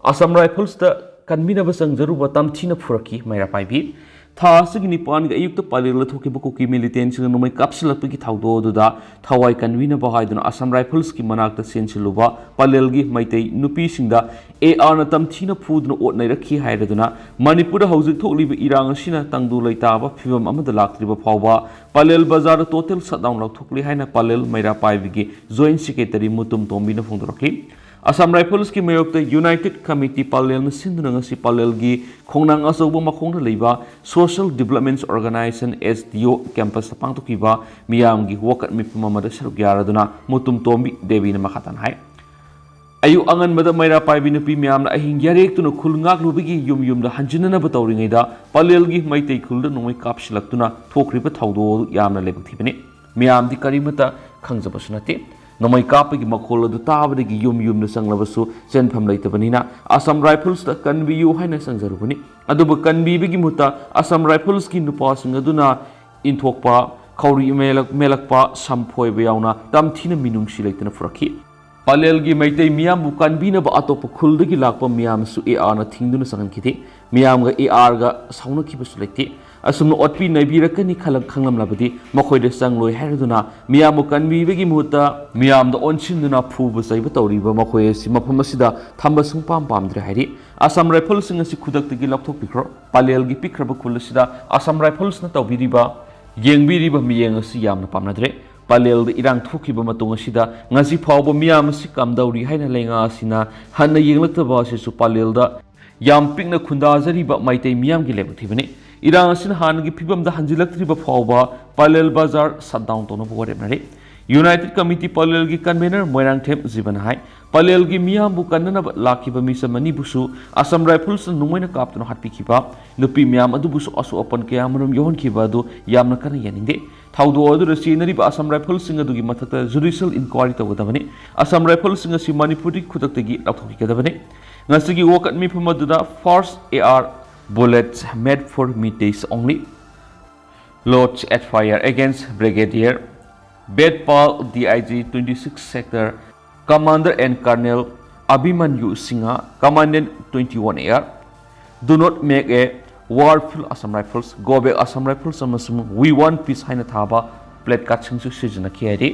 ꯑꯁꯥꯝ ꯔꯥꯏꯐꯜꯁꯇ ꯀꯟꯕꯤꯅꯕ ꯆꯪꯖꯔꯨꯕ ꯇꯝꯊꯤꯅ ꯐꯨꯔꯛꯈꯤ ꯃꯩꯔꯥ ꯄꯥꯏꯕꯤ꯫ ꯊꯥ ꯑꯁꯤꯒꯤ ꯅꯤꯄꯥꯟꯒꯤ ꯑꯌꯨꯛꯇ ꯄꯂꯦꯜꯗ ꯊꯣꯛꯈꯤꯕ ꯀꯨꯀꯤ ꯃꯤꯂꯤꯇꯦꯟꯁꯤꯡꯅ ꯅꯣꯡꯃꯩ ꯀꯥꯞꯁꯤꯜꯂꯛꯄꯒꯤ ꯊꯧꯗꯣꯛ ꯑꯗꯨꯗ ꯊꯋꯥꯏ ꯀꯟꯕꯤꯅꯕ ꯍꯥꯏꯗꯨꯅ ꯑꯁꯥꯝ ꯔꯥꯏꯐꯜꯁꯀꯤ ꯃꯅꯥꯛꯇ ꯆꯦꯟꯁꯤꯜꯂꯨꯕ ꯄꯂꯦꯜꯒꯤ ꯃꯩꯇꯩ ꯅꯨꯄꯤꯁꯤꯡꯗ ꯑꯦ ꯑꯥꯔꯅ ꯇꯝꯊꯤꯅ ꯐꯨꯗꯨꯅ ꯑꯣꯠ ꯅꯩꯔꯛꯈꯤ ꯍꯥꯏꯔꯗꯨꯅ ꯃꯅꯤꯄꯨꯔꯗ ꯍꯧꯖꯤꯛ ꯊꯣꯛꯂꯤꯕ ꯏꯔꯥꯡ ꯑꯁꯤꯅ ꯇꯪꯗꯨ ꯂꯩꯇꯥꯕ ꯐꯤꯕꯝ ꯑꯃꯗ ꯂꯥꯛꯇ꯭ꯔꯤꯕ ꯐꯥꯎꯕ ꯄꯂꯦꯜ ꯕꯖꯥꯔꯗ ꯇꯣꯇꯦꯜ ꯁꯠꯗꯥꯎꯟ ꯂꯧꯊꯣꯛꯂꯤ ꯍꯥꯏꯅ ꯄꯂꯦꯜ ꯃꯩꯔꯥ ꯄꯥꯏꯕꯤꯒꯤ ꯖꯣꯏꯟꯠ ꯁꯦꯀ꯭ꯔꯦꯇꯔꯤ ꯃꯨꯇꯨꯝ ꯇꯣꯝꯕꯤꯅ ꯐꯣꯡꯗꯣꯔꯛꯈꯤ꯫ ꯑꯁꯥꯝ ꯔꯥꯏꯐꯜꯁꯀꯤ ꯃꯥꯌꯣꯛꯇ ꯌꯨꯅꯥꯏꯇꯦꯗ ꯀꯃꯤꯇꯤ ꯄꯂꯦꯜꯅ ꯁꯤꯟꯗꯨꯅ ꯉꯁꯤ ꯄꯂꯦꯜꯒꯤ ꯈꯣꯡꯅꯥꯡ ꯑꯆꯧꯕ ꯃꯈꯣꯡꯗ ꯂꯩꯕ ꯁꯣꯁꯤꯌꯦꯜ ꯗꯤꯕ꯭ꯂꯞꯃꯦꯟꯠꯁ ꯑꯣꯔꯒꯅꯥꯏꯖꯦꯁꯟ, ꯑꯦꯁ ꯗꯤ ꯑꯣ, ꯀꯦꯝꯄꯁꯇ ꯄꯥꯡꯊꯣꯛꯈꯤꯕ ꯃꯤꯌꯥꯝꯒꯤ ꯋꯥꯀꯠ ꯃꯤꯐꯝ ꯑꯃꯗ ꯁꯔꯨꯛ ꯌꯥꯔꯗꯨꯅ ꯃꯨꯇꯨꯝ ꯇꯣꯝꯕꯤ ꯗꯦꯕꯤꯅ ꯃꯈꯥ ꯇꯥꯅ ꯍꯥꯏ꯫ ꯑꯌꯨꯛ ꯑꯉꯟꯕꯗ ꯃꯩꯔꯥ ꯄꯥꯏꯕꯤ ꯅꯨꯄꯤ ꯃꯌꯥꯝꯅ ꯑꯍꯤꯡ ꯌꯥꯔꯦꯛꯇꯨꯅ ꯈꯨꯜ ꯉꯥꯛꯂꯨꯕꯒꯤ ꯌꯨꯝ ꯌꯨꯝꯗ ꯍꯟꯖꯤꯟꯅꯅꯕ ꯇꯧꯔꯤꯉꯩꯗ ꯄꯂꯦꯜꯒꯤ ꯃꯩꯇꯩ ꯈꯨꯜꯗ ꯅꯣꯡꯃꯩ ꯀꯥꯞꯁꯤꯜꯂꯛꯇꯨꯅ ꯊꯣꯛꯈ꯭ꯔꯤꯕ ꯊꯧꯗꯣꯛ ꯑꯗꯨ ꯌꯥꯝꯅ ꯂꯥꯏꯕꯛ ꯊꯤꯕꯅꯤ꯫ ꯃꯤꯌꯥꯝꯗꯤ ꯀꯔꯤꯃꯠꯇ ꯈꯪꯖꯕꯁꯨ ꯅꯠꯇꯦ꯫ ꯅꯣꯡꯃꯩ ꯀꯥꯞꯄꯒꯤ ꯃꯈꯣꯜ ꯑꯗꯨ ꯇꯥꯕꯗꯒꯤ ꯌꯨꯝ ꯌꯨꯝꯗ ꯆꯪꯂꯕꯁꯨ ꯆꯦꯟꯐꯝ ꯂꯩꯇꯕꯅꯤꯅ ꯑꯁꯥꯝ ꯔꯥꯏꯐꯜꯁꯇ ꯀꯟꯕꯤꯌꯨ ꯍꯥꯏꯅ ꯆꯪꯖꯔꯨꯕꯅꯤ꯫ ꯑꯗꯨꯕꯨ ꯀꯟꯕꯤꯕꯒꯤ ꯃꯍꯨꯠꯇ ꯑꯁꯥꯝ ꯔꯥꯏꯐꯜꯁꯀꯤ ꯅꯨꯄꯥꯁꯤꯡ ꯑꯗꯨꯅ ꯏꯟꯊꯣꯛꯄ, ꯈꯧꯔꯤ ꯃꯦꯜꯂꯛ-, ꯃꯦꯜꯂꯛꯄ, ꯁꯝ ꯐꯣꯏꯕ ꯌꯥꯎꯅ ꯇꯝꯊꯤꯅ ꯃꯤꯅꯨꯡꯁꯤ ꯂꯩꯇꯅ ꯐꯨꯔꯛꯈꯤ꯫ ꯄꯂꯦꯜꯒꯤ ꯃꯩꯇꯩ ꯃꯤꯌꯥꯝꯕꯨ ꯀꯟꯕꯤꯅꯕ ꯑꯇꯣꯞꯄ ꯈꯨꯜꯗꯒꯤ ꯂꯥꯛꯄ ꯃꯤꯌꯥꯝꯁꯨ ARꯅ ꯊꯤꯡꯗꯨꯅ ꯆꯪꯍꯟꯈꯤꯗꯦ꯫ ꯃꯤꯌꯥꯝꯒ ARꯒ ꯁꯥꯎꯅꯈꯤꯕꯁꯨ ꯂꯩꯇꯦ꯫ ꯑꯁꯨꯝꯅ ꯑꯣꯠꯄꯤ ꯅꯩꯕꯤꯔꯛꯀꯅꯤ ꯈꯜꯂ-, ꯈꯪꯂꯝꯂꯕꯗꯤ ꯃꯈꯣꯏꯗ ꯆꯪꯂꯣꯏ ꯍꯥꯏꯔꯗꯨꯅ ꯃꯤꯌꯥꯝꯕꯨ ꯀꯟꯕꯤꯕꯒꯤ ꯃꯍꯨꯠꯇ ꯃꯤꯌꯥꯝꯗ ꯑꯣꯟꯁꯤꯟꯗꯨꯅ ꯐꯨꯕ ꯆꯩꯕ ꯇꯧꯔꯤꯕ ꯃꯈꯣꯏ ꯑꯁꯤ ꯃꯐꯝ ꯑꯁꯤꯗ ꯊꯝꯕ ꯁꯨꯡꯄꯥꯝ ꯄꯥꯝꯗ꯭ꯔꯦ ꯍꯥꯏꯔꯤ꯫ ꯑꯁꯥꯝ ꯔꯥꯏꯐꯜꯁꯤꯡ ꯑꯁꯤ ꯈꯨꯗꯛꯇꯒꯤ ꯂꯧꯊꯣꯛꯄꯤꯈ꯭ꯔꯣ꯫ ꯄꯂꯦꯜꯒꯤ ꯄꯤꯛꯈ꯭ꯔꯕ ꯈꯨꯜ ꯑꯁꯤꯗ ꯑꯁꯥꯝ ꯔꯥꯏꯐꯜꯁꯅ ꯇꯧꯕꯤꯔꯤꯕ, ꯌꯦꯡꯕꯤꯔꯤꯕ ꯃꯤꯠꯌꯦꯡ ꯑꯁꯤ ꯌꯥꯝꯅ ꯄꯥꯝꯅꯗ꯭ꯔꯦ꯫ ꯄꯂꯦꯜꯗ ꯏꯔꯥꯡ ꯊꯣꯛꯈꯤꯕ ꯃꯇꯨꯡ ꯑꯁꯤꯗ ꯉꯁꯤ ꯐꯥꯎꯕ ꯃꯤꯌꯥꯝ ꯑꯁꯤ ꯀꯝꯗꯧꯔꯤ ꯍꯥꯏꯅ ꯂꯩꯉꯥꯛ ꯑꯁꯤꯅ ꯍꯟꯅ ꯌꯦꯡꯂꯛꯇꯕ ꯑꯁꯤꯁꯨ ꯄꯂꯦꯜꯗ ꯌꯥꯝ ꯄꯤꯛꯅ ꯈꯨꯟꯗꯥꯖꯔꯤꯕ ꯃꯩꯇꯩ ꯃꯤꯌꯥꯝꯒꯤ ꯂꯥꯏꯕꯛ ꯊꯤꯕꯅꯤ꯫ ꯏꯔꯥꯡ ꯑꯁꯤꯅ ꯍꯥꯟꯅꯒꯤ ꯐꯤꯕꯝꯗ ꯍꯟꯖꯤꯜꯂꯛꯇ꯭ꯔꯤꯕ ꯐꯥꯎꯕ ꯄꯂꯦꯜ ꯕꯖꯥꯔ ꯁꯠ ꯗꯥꯎꯟ ꯇꯧꯅꯕ ꯋꯥꯔꯦꯞꯅꯔꯤ꯫ ꯌꯨꯅꯥꯏꯇꯦꯗ ꯀꯃꯤꯇꯤ ꯄꯂꯦꯜꯒꯤ ꯀꯟꯚꯦꯅꯔ ꯃꯣꯏꯔꯥꯡꯊꯦꯝ ꯖꯤꯕꯟ ꯍꯥꯏ, ꯄꯂꯦꯜꯒꯤ ꯃꯤꯌꯥꯝꯕꯨ ꯀꯟꯅꯅꯕ ꯂꯥꯛꯈꯤꯕ ꯃꯤꯁꯛ ꯑꯅꯤꯕꯨꯁꯨ ꯑꯁꯥꯝ ꯔꯥꯏꯐꯜꯁꯅ ꯅꯣꯡꯃꯩꯅ ꯀꯥꯞꯇꯨꯅ ꯍꯥꯠꯄꯤꯈꯤꯕ, ꯅꯨꯄꯤ ꯃꯌꯥꯝ ꯑꯗꯨꯕꯨꯁꯨ ꯑꯁꯣꯛ ꯑꯄꯟ ꯀꯌꯥ ꯑꯃꯔꯣꯝ ꯌꯥꯎꯍꯟꯈꯤꯕ ꯑꯗꯨ ꯌꯥꯝꯅ ꯀꯟꯅ ꯌꯥꯅꯤꯡꯗꯦ꯫ ꯊꯧꯗꯣꯛ ꯑꯗꯨꯗ ꯆꯦꯟꯅꯔꯤꯕ ꯑꯁꯥꯝ ꯔꯥꯏꯐꯜꯁꯤꯡ ꯑꯗꯨꯒꯤ ꯃꯊꯛꯇ ꯖꯨꯗꯤꯁꯤꯌꯦꯜ ꯏꯟꯀ꯭ꯋꯥꯏꯔꯤ ꯇꯧꯒꯗꯕꯅꯤ꯫ ꯑꯁꯥꯝ ꯔꯥꯏꯐꯜꯁꯤꯡ ꯑꯁꯤ ꯃꯅꯤꯄꯨꯔꯗꯒꯤ ꯈꯨꯗꯛꯇꯒꯤ ꯂꯧꯊꯣꯛꯄꯤꯒꯗꯕꯅꯤ꯫ ꯉꯁꯤꯒꯤ ꯋꯥꯀꯠ ꯃꯤꯐꯝ ꯑꯗꯨꯗ first AR bullets made for Meiteis only, lodge F I R against Brigadier Bedpal, D I G twenty six Sector Commander and Colonel Abhimanyu Singha, Commandant twenty one AR, do not make a war, fill Assam Rifles, go back Assam Rifles ꯑꯃꯁꯨꯡ We Want Peace ꯍꯥꯏꯅ ꯊꯥꯕ placard ꯁꯤꯡꯁꯨ ꯁꯤꯖꯤꯟꯅꯈꯤ ꯍꯥꯏꯔꯤ꯫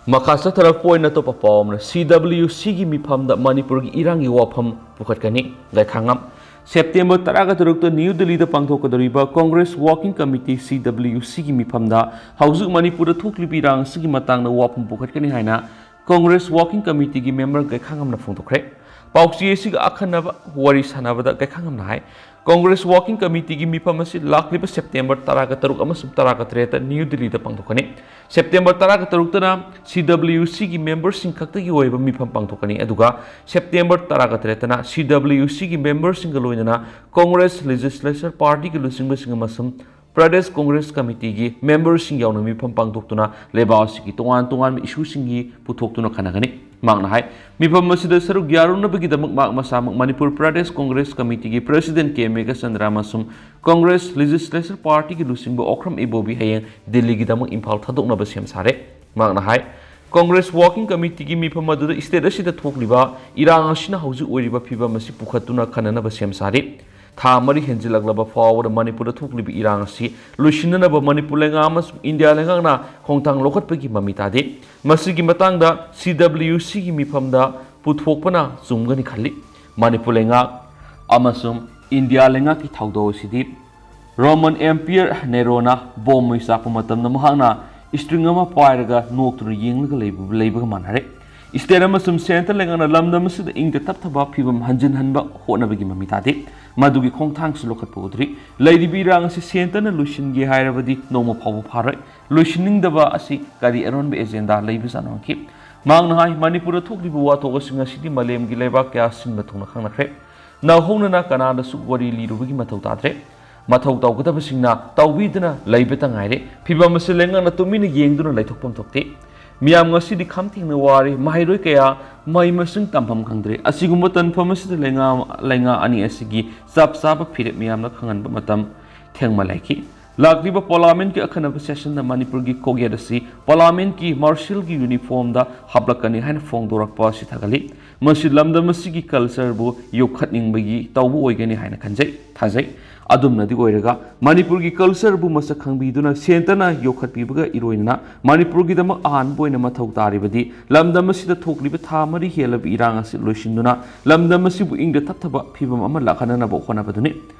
ꯃꯈꯥ ꯆꯠꯊꯔꯛꯄ ꯑꯣꯏꯅ ꯑꯇꯣꯞꯄ ꯄꯥꯎ ꯑꯃꯅ, CWCꯒꯤ ꯃꯤꯐꯝꯗ ꯃꯅꯤꯄꯨꯔꯒꯤ ꯏꯔꯥꯡꯒꯤ ꯋꯥꯐꯝ ꯄꯨꯈꯠꯀꯅꯤ꯫ ꯒꯥꯏꯈꯥꯉꯝ, ꯁꯦꯞꯇꯦꯝꯕꯔ ꯇꯔꯥꯒ ꯇꯔꯨꯛꯇ ꯅ꯭ꯌꯨ ꯗꯤꯜꯂꯤꯗ ꯄꯥꯡꯊꯣꯛꯀꯗꯧꯔꯤꯕ ꯀꯣꯡꯒ꯭ꯔꯦꯁ ꯋꯥꯔꯀꯤꯡ ꯀꯃꯤꯇꯤ, CWCꯒꯤ ꯃꯤꯐꯝꯗ ꯍꯧꯖꯤꯛ ꯃꯅꯤꯄꯨꯔꯗ ꯊꯣꯛꯂꯤꯕ ꯏꯔꯥꯡ ꯑꯁꯤꯒꯤ ꯃꯇꯥꯡꯗ ꯋꯥꯐꯝ ꯄꯨꯈꯠꯀꯅꯤ ꯍꯥꯏꯅ ꯀꯣꯡꯒ꯭ꯔꯦꯁ ꯋꯥꯔꯀꯤꯡ ꯀꯃꯤꯇꯤꯒꯤ ꯃꯦꯝꯕꯔ ꯒꯥꯏꯈꯥꯉꯝꯅ ꯐꯣꯡꯗꯣꯛꯈ꯭ꯔꯦ꯫ ꯄꯥꯎꯆꯦ ꯑꯁꯤꯒ ꯑꯈꯟꯅꯕ ꯋꯥꯔꯤ ꯁꯥꯟꯅꯕꯗ ꯀꯩꯈꯥꯉꯝꯅ ꯍꯥꯏ, ꯀꯣꯡꯒ꯭ꯔꯦꯁ ꯋꯥꯔꯀꯤꯡ ꯀꯃꯤꯇꯤꯒꯤ ꯃꯤꯐꯝ ꯑꯁꯤ ꯂꯥꯛꯂꯤꯕ ꯁꯦꯞꯇꯦꯝꯕꯔ ꯇꯔꯥꯒ ꯇꯔꯨꯛ ꯑꯃꯁꯨꯡ ꯇꯔꯥꯒ ꯇꯔꯦꯠꯇ ꯅ꯭ꯌꯨ ꯗꯤꯜꯂꯤꯗ ꯄꯥꯡꯊꯣꯛꯀꯅꯤ꯫ ꯁꯦꯞꯇꯦꯝꯕꯔ ꯇꯔꯥꯒ ꯇꯔꯨꯛꯇꯅ ꯁꯤ ꯗꯕ꯭ꯂꯤꯌꯨ ꯁꯤꯒꯤ ꯃꯦꯝꯕꯔꯁꯤꯡ ꯈꯛꯇꯒꯤ ꯑꯣꯏꯕ ꯃꯤꯐꯝ ꯄꯥꯡꯊꯣꯛꯀꯅꯤ, ꯑꯗꯨꯒ ꯁꯦꯞꯇꯦꯝꯕꯔ ꯇꯔꯥꯒ ꯇꯔꯦꯠꯇꯅ ꯁꯤ ꯗꯕ꯭ꯂꯤꯌꯨ ꯁꯤꯒꯤ ꯃꯦꯝꯕꯔꯁꯤꯡꯒ ꯂꯣꯏꯅꯅ ꯀꯣꯡꯒ꯭ꯔꯦꯁ ꯂꯦꯖꯤꯁꯂꯦꯆꯔ ꯄꯥꯔꯇꯤꯒꯤ ꯂꯨꯆꯤꯡꯕꯁꯤꯡ ꯑꯃꯁꯨꯡ ꯄ꯭ꯔꯗꯦꯁ ꯀꯣꯡꯒ꯭ꯔꯦꯁ ꯀꯃꯤꯇꯤꯒꯤ ꯃꯦꯝꯕꯔꯁꯤꯡ ꯌꯥꯎꯅ ꯃꯤꯐꯝ ꯄꯥꯡꯊꯣꯛꯇꯨꯅ ꯂꯩꯕꯥꯛ ꯑꯁꯤꯒꯤ ꯇꯣꯉꯥꯟ ꯇꯣꯉꯥꯟꯕ ꯏꯁꯨꯁꯤꯡꯒꯤ ꯄꯨꯊꯣꯛꯇꯨꯅ ꯈꯟꯅꯒꯅꯤ꯫ ꯃꯍꯥꯛꯅ ꯍꯥꯏ, ꯃꯤꯐꯝ ꯑꯁꯤꯗ ꯁꯔꯨꯛ ꯌꯥꯔꯨꯅꯕꯒꯤꯗꯃꯛ ꯃꯍꯥꯛ ꯃꯁꯥꯃꯛ ꯃꯅꯤꯄꯨꯔ ꯄ꯭ꯔꯗꯦꯁ ꯀꯣꯡꯒ꯭ꯔꯦꯁ ꯀꯃꯤꯇꯤꯒꯤ ꯄ꯭ꯔꯦꯁꯤꯗꯦꯟꯠ ꯀꯦ ꯃꯦꯘꯆꯟꯗ꯭ꯔ ꯑꯃꯁꯨꯡ ꯀꯣꯡꯒ꯭ꯔꯦꯁ ꯂꯦꯖꯤꯁꯂꯦꯆꯔ ꯄꯥꯔꯇꯤꯒꯤ ꯂꯨꯆꯤꯡꯕ ꯑꯣꯀ꯭ꯔꯝ ꯏꯕꯣꯕꯤ ꯍꯌꯦꯡ ꯗꯤꯜꯂꯤꯒꯤꯗꯃꯛ ꯏꯝꯐꯥꯜ ꯊꯥꯗꯣꯛꯅꯕ ꯁꯦꯝ ꯁꯥꯔꯦ꯫ ꯃꯍꯥꯛꯅ ꯍꯥꯏ, ꯀꯣꯡꯒ꯭ꯔꯦꯁ ꯋꯥꯔꯀꯤꯡ ꯀꯃꯤꯇꯤꯒꯤ ꯃꯤꯐꯝ ꯑꯗꯨꯗ ꯁ꯭ꯇꯦꯠ ꯑꯁꯤꯗ ꯊꯣꯛꯂꯤꯕ ꯏꯔꯥꯡ ꯑꯁꯤꯅ ꯍꯧꯖꯤꯛ ꯑꯣꯏꯔꯤꯕ ꯐꯤꯕꯝ ꯑꯁꯤ ꯄꯨꯈꯠꯇꯨꯅ ꯈꯟꯅꯅꯕ ꯁꯦꯝ ꯁꯥꯔꯤ꯫ ꯊꯥ ꯃꯔꯤ ꯍꯦꯟꯖꯤꯜꯂꯛꯂꯕ ꯐꯥꯎꯕꯗ ꯃꯅꯤꯄꯨꯔꯗ ꯊꯣꯛꯂꯤꯕ ꯏꯔꯥꯡ ꯑꯁꯤ ꯂꯣꯏꯁꯤꯟꯅꯅꯕ ꯃꯅꯤꯄꯨꯔ ꯂꯩꯉꯥꯛ ꯑꯃꯁꯨꯡ ꯏꯟꯗꯤꯌꯥ ꯂꯩꯉꯥꯛꯅ ꯈꯣꯡꯊꯥꯡ ꯂꯧꯈꯠꯄꯒꯤ ꯃꯃꯤ ꯇꯥꯗꯦ꯫ ꯃꯁꯤꯒꯤ ꯃꯇꯥꯡꯗ ꯁꯤ ꯗꯕ꯭ꯂꯤꯌꯨ ꯁꯤꯒꯤ ꯃꯤꯐꯝꯗ ꯄꯨꯊꯣꯛꯄꯅ ꯆꯨꯝꯒꯅꯤ ꯈꯜꯂꯤ꯫ ꯃꯅꯤꯄꯨꯔ ꯂꯩꯉꯥꯛ ꯑꯃꯁꯨꯡ ꯏꯟꯗꯤꯌꯥ ꯂꯩꯉꯥꯛꯀꯤ ꯊꯧꯗꯧ ꯑꯁꯤꯗꯤ ꯔꯣꯃꯟ ꯑꯦꯝꯄꯤꯌꯔ ꯅꯦꯔꯣꯅ ꯕꯣꯝ ꯃꯩ ꯆꯥꯛꯄ ꯃꯇꯝꯗ ꯃꯍꯥꯛꯅ ꯁ꯭ꯇ꯭ꯔꯤꯡ ꯑꯃ ꯄꯥꯏꯔꯒ ꯅꯣꯛꯇꯨꯅ ꯌꯦꯡꯂꯒ ꯂꯩꯕ, ꯂꯩꯕꯒ ꯃꯥꯟꯅꯔꯦ꯫ ꯁ꯭ꯇꯦꯠ ꯑꯃꯁꯨꯡ ꯁꯦꯟꯇꯔ ꯂꯩꯉꯥꯛꯅ ꯂꯝꯗꯝ ꯑꯁꯤꯗ ꯏꯪꯗ ꯇꯞꯊꯕ ꯐꯤꯕꯝ ꯍꯟꯖꯤꯟꯍꯟꯕ ꯍꯣꯠꯅꯕꯒꯤ ꯃꯃꯤ ꯇꯥꯗꯦ꯫ ꯃꯗꯨꯒꯤ ꯈꯣꯡꯊꯥꯡꯁꯨ ꯂꯧꯈꯠꯄ ꯎꯗ꯭ꯔꯤ꯫ ꯂꯩꯔꯤꯕ ꯏꯔꯥꯡ ꯑꯁꯤ ꯁꯦꯟꯇꯔꯅ ꯂꯣꯏꯁꯤꯟꯒꯦ ꯍꯥꯏꯔꯕꯗꯤ ꯅꯣꯡꯃ ꯐꯥꯎꯕ ꯐꯥꯔꯣꯏ꯫ ꯂꯣꯏꯁꯤꯟꯅꯤꯡꯗꯕ ꯑꯁꯤ ꯀꯔꯤ ꯑꯔꯣꯟꯕ ꯑꯦꯖꯦꯟꯗꯥ ꯂꯩꯕꯖꯥꯠꯅꯣ ꯍꯪꯈꯤ꯫ ꯃꯍꯥꯛꯅ ꯍꯥꯏ, ꯃꯅꯤꯄꯨꯔꯗ ꯊꯣꯛꯂꯤꯕ ꯋꯥꯊꯣꯛ ꯑꯁꯤ ꯉꯁꯤꯗꯤ ꯃꯥꯂꯦꯝꯒꯤ ꯂꯩꯕꯥꯛ ꯀꯌꯥ ꯁꯤꯟꯕ ꯊꯨꯡꯅ ꯈꯪꯅꯈ꯭ꯔꯦ꯫ ꯅꯧꯍꯧꯅꯅ ꯀꯅꯥꯗꯁꯨ ꯋꯥꯔꯤ ꯂꯤꯔꯨꯕꯒꯤ ꯃꯊꯧ ꯇꯥꯗ꯭ꯔꯦ꯫ ꯃꯊꯧ ꯇꯧꯒꯗꯕꯁꯤꯡꯅ ꯇꯧꯕꯤꯗꯨꯅ ꯂꯩꯕꯇ ꯉꯥꯏꯔꯦ꯫ ꯐꯤꯕꯝ ꯑꯁꯤ ꯂꯩꯉꯥꯛꯅ ꯇꯨꯃꯤꯟꯅ ꯌꯦꯡꯗꯨꯅ ꯂꯩꯊꯣꯛꯐꯝ ꯊꯣꯛꯇꯦ꯫ ꯃꯤꯌꯥꯝ ꯉꯁꯤꯗꯤ ꯈꯝ ꯊꯦꯡꯅ ꯋꯥꯔꯦ꯫ ꯃꯍꯩꯔꯣꯏ ꯀꯌꯥ ꯃꯍꯩ ꯃꯁꯤꯡ ꯇꯝꯐꯝ ꯈꯪꯗ꯭ꯔꯦ꯫ ꯑꯁꯤꯒꯨꯝꯕ ꯇꯟꯐꯝ ꯑꯁꯤꯗ ꯂꯩꯉꯥꯛ, ꯂꯩꯉꯥꯛ ꯑꯅꯤ ꯑꯁꯤꯒꯤ ꯆꯞ ꯆꯥꯕ ꯐꯤꯔꯦꯞ ꯃꯤꯌꯥꯝꯅ ꯈꯪꯍꯟꯕ ꯃꯇꯝ ꯊꯦꯡꯃꯜꯂꯛꯈꯤ꯫ ꯂꯥꯛꯂꯤꯕ ꯄꯥꯔꯂꯥꯃꯦꯟꯠꯀꯤ ꯑꯈꯟꯅꯕ ꯁꯦꯁꯟꯗ ꯃꯅꯤꯄꯨꯔꯒꯤ ꯀꯣꯛꯌꯦꯠ ꯑꯁꯤ ꯄꯥꯔꯂꯥꯃꯦꯟꯠꯀꯤ ꯃꯥꯔꯁꯦꯜꯒꯤ ꯌꯨꯅꯤꯐꯣꯔꯝꯗ ꯍꯥꯞꯂꯛꯀꯅꯤ ꯍꯥꯏꯅ ꯐꯣꯡꯗꯣꯔꯛꯄ ꯑꯁꯤ ꯊꯥꯒꯠꯂꯤ꯫ ꯃꯁꯤ ꯂꯝꯗꯝ ꯑꯁꯤꯒꯤ ꯀꯜꯆꯔꯕꯨ ꯌꯣꯛꯈꯠꯅꯤꯡꯕꯒꯤ ꯇꯧꯕ ꯑꯣꯏꯒꯅꯤ ꯍꯥꯏꯅ ꯈꯟꯖꯩ, ꯊꯥꯖꯩ꯫ ꯑꯗꯨꯝꯅꯗꯤ ꯑꯣꯏꯔꯒ ꯃꯅꯤꯄꯨꯔꯒꯤ ꯀꯜꯆꯔꯕꯨ ꯃꯁꯛ ꯈꯪꯕꯤꯗꯨꯅ ꯁꯦꯟꯇꯔꯅ ꯌꯣꯛꯈꯠꯄꯤꯕꯒ ꯏꯔꯣꯏꯅꯅ ꯃꯅꯤꯄꯨꯔꯒꯤꯗꯃꯛ ꯑꯍꯥꯟꯕ ꯑꯣꯏꯅ ꯃꯊꯧ ꯇꯥꯔꯤꯕꯗꯤ ꯂꯝꯗꯝ ꯑꯁꯤꯗ ꯊꯣꯛꯂꯤꯕ ꯊꯥ ꯃꯔꯤ ꯍꯦꯜꯂꯕ ꯏꯔꯥꯡ ꯑꯁꯤ ꯂꯣꯏꯁꯤꯟꯗꯨꯅ ꯂꯝꯗꯝ ꯑꯁꯤꯕꯨ ꯏꯪꯗ ꯇꯞꯊꯕ ꯐꯤꯕꯝ ꯑꯃ ꯂꯥꯛꯍꯟꯅꯅꯕ ꯍꯣꯠꯅꯕꯗꯨꯅꯤ꯫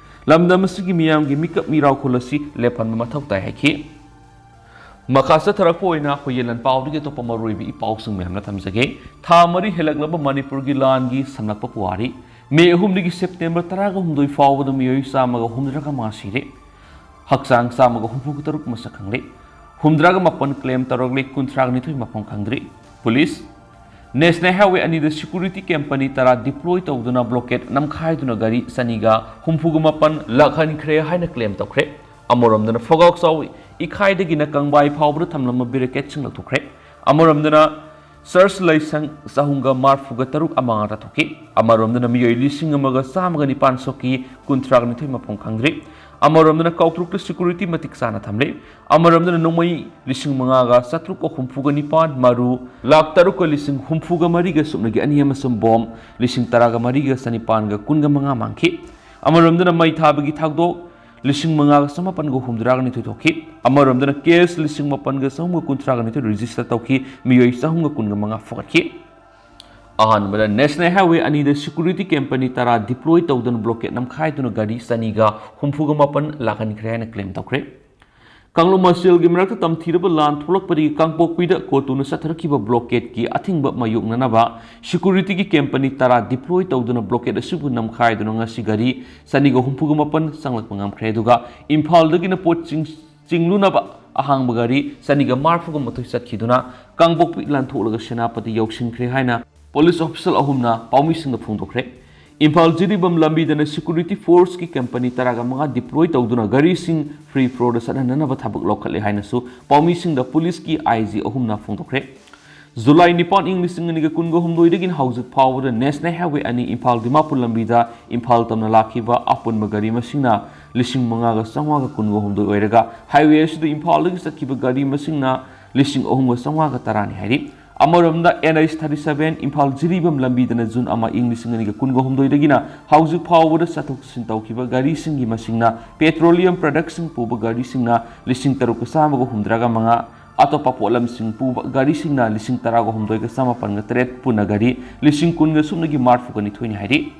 ꯂꯝꯗꯝ ꯑꯁꯤꯒꯤ ꯃꯤꯌꯥꯝꯒꯤ ꯃꯤꯀꯞ ꯃꯤꯔꯥꯎꯈꯣꯜ ꯑꯁꯤ ꯂꯦꯞꯍꯟꯕ ꯃꯊꯧ ꯇꯥꯏ ꯍꯥꯏꯈꯤ꯫ ꯃꯈꯥ ꯆꯠꯊꯔꯛꯄ ꯑꯣꯏꯅ ꯑꯩꯈꯣꯏꯒꯤ ꯂꯥꯟꯄꯥꯎꯗꯒꯤ ꯑꯇꯣꯞꯄ ꯃꯔꯨꯑꯣꯏꯕ ꯏ ꯄꯥꯎꯁꯤꯡ ꯃꯌꯥꯝꯅ ꯊꯝꯖꯒꯦ꯫ ꯊꯥ ꯃꯔꯤ ꯍꯦꯜꯂꯛꯂꯕ ꯃꯅꯤꯄꯨꯔꯒꯤ ꯂꯥꯟꯒꯤ ꯁꯝꯂꯛꯄ ꯄꯨꯋꯥꯔꯤ꯫ ꯃꯦ ꯑꯍꯨꯝꯗꯒꯤ ꯁꯦꯞꯇꯦꯝꯕꯔ ꯇꯔꯥꯒ ꯍꯨꯝꯗꯣꯏ ꯐꯥꯎꯕꯗ ꯃꯤꯑꯣꯏ ꯆꯥꯝꯃꯒ ꯍꯨꯝꯗ꯭ꯔꯥꯒ ꯃꯉꯥ ꯁꯤꯔꯦ꯫ ꯍꯛꯆꯥꯡ ꯆꯥꯝꯃꯒ ꯍꯨꯝꯐꯨꯒ ꯇꯔꯨꯛ ꯃꯁꯛ ꯈꯪꯂꯦ꯫ ꯍꯨꯝꯗ꯭ꯔꯥꯒ ꯃꯥꯄꯟ ꯀ꯭ꯂꯦꯝ ꯇꯧꯔꯛꯂꯤ, ꯀꯨꯟꯊ꯭ꯔꯥꯒ ꯅꯤꯊꯣꯏ ꯃꯐꯝ ꯈꯪꯗ꯭ꯔꯤ꯫ ꯄꯨꯂꯤꯁ꯫ ꯅꯦꯁꯅꯦꯜ ꯍꯥꯏꯋꯦ ꯑꯅꯤꯗ ꯁꯦꯀ꯭ꯌꯨꯔꯤꯇꯤ ꯀꯦꯝ ꯑꯅꯤ ꯇꯔꯥ ꯗꯤꯄ꯭ꯂꯣꯏ ꯇꯧꯗꯨꯅ ꯕ꯭ꯂꯣꯀꯦꯠ ꯅꯝꯈꯥꯏꯗꯨꯅ ꯒꯥꯔꯤ ꯆꯅꯤꯒ ꯍꯨꯝꯐꯨꯒ ꯃꯥꯄꯟ ꯂꯥꯛꯍꯟꯈ꯭ꯔꯦ ꯍꯥꯏꯅ ꯀ꯭ꯂꯦꯝ ꯇꯧꯈ꯭ꯔꯦ꯫ ꯑꯃꯔꯣꯝꯗꯅ ꯐꯒꯥꯎ ꯆꯥꯎ ꯏꯈꯥꯏꯗꯒꯤꯅ ꯀꯪꯕꯥꯏ ꯐꯥꯎꯕꯗ ꯊꯝꯂꯝꯕ ꯕꯦꯔꯤꯀꯦꯠꯁꯤꯡ ꯂꯧꯊꯣꯛꯈ꯭ꯔꯦ꯫ ꯑꯃꯔꯣꯝꯗꯅ ꯁꯔꯆ ꯂꯥꯏꯁꯪ ꯆꯍꯨꯝꯒ ꯃꯔꯐꯨꯒ ꯇꯔꯨꯛ ꯑꯃꯥꯡ ꯑꯇꯥ ꯊꯣꯛꯈꯤ꯫ ꯑꯃꯔꯣꯝꯗꯅ ꯃꯤꯑꯣꯏ ꯂꯤꯁꯤꯡ ꯑꯃꯒ ꯆꯥꯝꯃꯒ ꯅꯤꯄꯥꯟ ꯁꯣꯛꯈꯤ, ꯀꯨꯟꯊ꯭ꯔꯥꯒ ꯅꯤꯊꯣꯏ ꯃꯐꯝ ꯈꯪꯗ꯭ꯔꯤ꯫ ꯑꯃꯔꯣꯝꯗꯅ ꯀꯥꯎꯇ꯭ꯔꯨꯛꯇ ꯁꯦꯀ꯭ꯌꯨꯔꯤꯇꯤ ꯃꯇꯤꯛ ꯆꯥꯅ ꯊꯝꯂꯤ꯫ ꯑꯃꯔꯣꯝꯗꯅ ꯅꯣꯡꯃꯩ ꯂꯤꯁꯤꯡ ꯃꯉꯥꯒ ꯆꯥꯇ꯭ꯔꯨꯛꯀ ꯍꯨꯝꯐꯨꯒ ꯅꯤꯄꯥꯟ, ꯃꯔꯨ ꯂꯥꯈ ꯇꯔꯨꯛꯀ ꯂꯤꯁꯤꯡ ꯍꯨꯝꯐꯨꯒ ꯃꯔꯤꯒ ꯁꯨꯞꯅꯒꯤ ꯑꯅꯤ ꯑꯃꯁꯨꯡ ꯕꯣꯝ ꯂꯤꯁꯤꯡ ꯇꯔꯥꯒ ꯃꯔꯤꯒ ꯆꯅꯤꯄꯥꯟꯒ ꯀꯨꯟꯒ ꯃꯉꯥ ꯃꯥꯡꯈꯤ꯫ ꯑꯃꯔꯣꯝꯗꯅ ꯃꯩ ꯊꯥꯕꯒꯤ ꯊꯧꯗꯣꯛ ꯂꯤꯁꯤꯡ ꯃꯉꯥꯒ ꯆꯃꯥꯄꯟꯒ ꯍꯨꯝꯗ꯭ꯔꯥꯒ ꯅꯤꯊꯣꯏ ꯊꯣꯛꯈꯤ꯫ ꯑꯃꯔꯣꯝꯗꯅ ꯀꯦꯁ ꯂꯤꯁꯤꯡ ꯃꯥꯄꯟꯒ ꯆꯍꯨꯝꯒ ꯀꯨꯟꯊ꯭ꯔꯥꯒ ꯅꯤꯊꯣꯏ ꯔꯦꯖꯤꯁꯇꯔ ꯇꯧꯈꯤ, ꯃꯤꯑꯣꯏ ꯆꯍꯨꯝꯒ ꯀꯨꯟꯒ ꯃꯉꯥ ꯐꯨꯒꯠꯈꯤ꯫ ꯑꯍꯥꯟꯕꯗ ꯅꯦꯁꯅꯦꯜ ꯍꯥꯏꯋꯦ ꯑꯅꯤꯗ ꯁꯦꯀ꯭ꯌꯨꯔꯤꯇꯤ ꯀꯦꯝ ꯑꯅꯤ ꯇꯔꯥ ꯗꯤꯄ꯭ꯂꯣꯏ ꯇꯧꯗꯨꯅ ꯕ꯭ꯂꯣꯀꯦꯠ ꯅꯝꯈꯥꯏꯗꯨꯅ ꯒꯥꯔꯤ ꯆꯅꯤꯒ ꯍꯨꯝꯐꯨꯒ ꯃꯥꯄꯟ ꯂꯥꯛꯍꯟꯈ꯭ꯔꯦ ꯍꯥꯏꯅ ꯀ꯭ꯂꯦꯝ ꯇꯧꯈ꯭ꯔꯦ꯫ ꯀꯥꯡꯂꯨꯞ ꯃꯁꯦꯜꯒꯤ ꯃꯔꯛꯇ ꯇꯝꯊꯤꯔꯕ ꯂꯥꯟ ꯊꯣꯛꯂꯛꯄꯗꯒꯤ ꯀꯥꯡꯄꯣꯛꯄꯤꯗ ꯀꯣꯇꯨꯅ ꯆꯠꯊꯔꯛꯈꯤꯕ ꯕ꯭ꯂꯣꯀꯦꯠꯀꯤ ꯑꯊꯤꯡꯕ ꯃꯥꯌꯣꯛꯅꯅꯕ ꯁꯦꯀ꯭ꯌꯨꯔꯤꯇꯤꯒꯤ ꯀꯦꯝ ꯑꯅꯤ ꯇꯔꯥ ꯗꯤꯄ꯭ꯂꯣꯏ ꯇꯧꯗꯨꯅ ꯕ꯭ꯂꯣꯀꯦꯠ ꯑꯁꯤꯕꯨ ꯅꯝꯈꯥꯏꯗꯨꯅ ꯉꯁꯤ ꯒꯥꯔꯤ ꯆꯅꯤꯒ ꯍꯨꯝꯐꯨꯒ ꯃꯥꯄꯟ ꯆꯪꯂꯛꯄ ꯉꯝꯈ꯭ꯔꯦ꯫ ꯑꯗꯨꯒ ꯏꯝꯐꯥꯜꯗꯒꯤꯅ ꯄꯣꯠ ꯆꯤꯡ ꯆꯤꯡꯂꯨꯅꯕ ꯑꯍꯥꯡꯕ ꯒꯥꯔꯤ ꯆꯅꯤꯒ ꯃꯔꯐꯨꯒ ꯃꯥꯊꯣꯏ ꯆꯠꯈꯤꯗꯨꯅ ꯀꯥꯡꯄꯣꯛꯄꯤ ꯂꯥꯟꯊꯣꯛꯂꯒ ꯁꯦꯅꯥꯄꯇꯤ ꯌꯧꯁꯤꯟꯈ꯭ꯔꯦ ꯍꯥꯏꯅ ꯄꯨꯂꯤꯁ ꯑꯣꯐꯤꯁꯤꯌꯦꯜ ꯑꯍꯨꯝꯅ ꯄꯥꯎꯃꯤꯁꯤꯡꯗ ꯐꯣꯡꯗꯣꯛꯈ꯭ꯔꯦ꯫ ꯏꯝꯐꯥꯜ ꯖꯤꯔꯤꯕꯥꯝ ꯂꯝꯕꯤꯗꯅ ꯁꯦꯀ꯭ꯌꯨꯔꯤꯇꯤ ꯐꯣꯔꯁꯀꯤ ꯀꯦꯝ ꯑꯅꯤ ꯇꯔꯥꯒ ꯃꯉꯥ ꯗꯤꯄ꯭ꯂꯣꯏ ꯇꯧꯗꯨꯅ ꯒꯥꯔꯤꯁꯤꯡ ꯐ꯭ꯔꯤ ꯐ꯭ꯂꯣꯗ ꯆꯠꯍꯟꯅꯅꯕ ꯊꯕꯛ ꯂꯧꯈꯠꯂꯦ ꯍꯥꯏꯅꯁꯨ ꯄꯥꯎꯃꯤꯁꯤꯡꯗ ꯄꯨꯂꯤꯁꯀꯤ ꯑꯥꯏ ꯖꯤ ꯑꯍꯨꯝꯅ ꯐꯣꯡꯗꯣꯛꯈ꯭ꯔꯦ꯫ ꯖꯨꯂꯥꯏ ꯅꯤꯄꯥꯟ, ꯏꯪ ꯂꯤꯁꯤꯡ ꯑꯅꯤꯒ ꯀꯨꯟꯒ ꯍꯨꯝꯗꯣꯏꯗꯒꯤꯅ ꯍꯧꯖꯤꯛ ꯐꯥꯎꯕꯗ ꯅꯦꯁꯅꯦꯜ ꯍꯥꯏꯋꯦ ꯑꯅꯤ ꯏꯝꯐꯥꯜ ꯗꯤꯃꯥꯄꯨꯔ ꯂꯝꯕꯤꯗ ꯏꯝꯐꯥꯜ ꯇꯝꯅ ꯂꯥꯛꯈꯤꯕ ꯑꯄꯨꯟꯕ ꯒꯥꯔꯤ ꯃꯁꯤꯡꯅ ꯂꯤꯁꯤꯡ ꯃꯉꯥꯒ ꯆꯥꯝꯃꯉꯥꯒ ꯀꯨꯟꯒ ꯍꯨꯝꯗꯣꯏ ꯑꯣꯏꯔꯒ, ꯍꯥꯏꯋꯦ ꯑꯁꯤꯗ ꯏꯝꯐꯥꯜꯗꯒꯤ ꯆꯠꯈꯤꯕ ꯒꯥꯔꯤ ꯃꯁꯤꯡꯅ ꯂꯤꯁꯤꯡ ꯑꯍꯨꯝꯒ ꯆꯥꯝꯃꯉꯥꯒ ꯇꯔꯥꯅꯤ ꯍꯥꯏꯔꯤ꯫ ꯑꯃꯔꯣꯝꯗ, N H thirty seven Imphal Jiribam ꯂꯝꯕꯤꯗꯅ ꯖꯨꯟ ꯑꯃ, ꯏꯪ ꯂꯤꯁꯤꯡ ꯑꯅꯤꯒ ꯀꯨꯟꯒ ꯍꯨꯝꯗꯣꯏꯗꯒꯤꯅ ꯍꯧꯖꯤꯛ ꯐꯥꯎꯕꯗ ꯆꯠꯊꯣꯛ ꯆꯠꯁꯤꯟ ꯇꯧꯈꯤꯕ ꯒꯥꯔꯤꯁꯤꯡꯒꯤ ꯃꯁꯤꯡꯅ ꯄꯦꯇ꯭ꯔꯣꯂꯤꯌꯝ ꯄ꯭ꯔꯗꯛꯁꯤꯡ ꯄꯨꯕ ꯒꯥꯔꯤꯁꯤꯡꯅ ꯂꯤꯁꯤꯡ ꯇꯔꯨꯛꯀ ꯆꯥꯝꯃꯒ ꯍꯨꯝꯗ꯭ꯔꯥꯒ ꯃꯉꯥ, ꯑꯇꯣꯞꯄ ꯄꯣꯠꯂꯝꯁꯤꯡ ꯄꯨꯕ ꯒꯥꯔꯤꯁꯤꯡꯅ ꯂꯤꯁꯤꯡ ꯇꯔꯥꯒ ꯍꯨꯝꯗꯣꯏꯒ ꯆꯥꯃꯥꯄꯟꯒ ꯇꯔꯦꯠ, ꯄꯨꯟꯅ ꯒꯥꯔꯤ ꯂꯤꯁꯤꯡ ꯀꯨꯟꯒ ꯁꯨꯞꯅꯒꯤ ꯃꯔꯐꯨꯒ ꯅꯤꯊꯣꯏꯅꯤ ꯍꯥꯏꯔꯤ꯫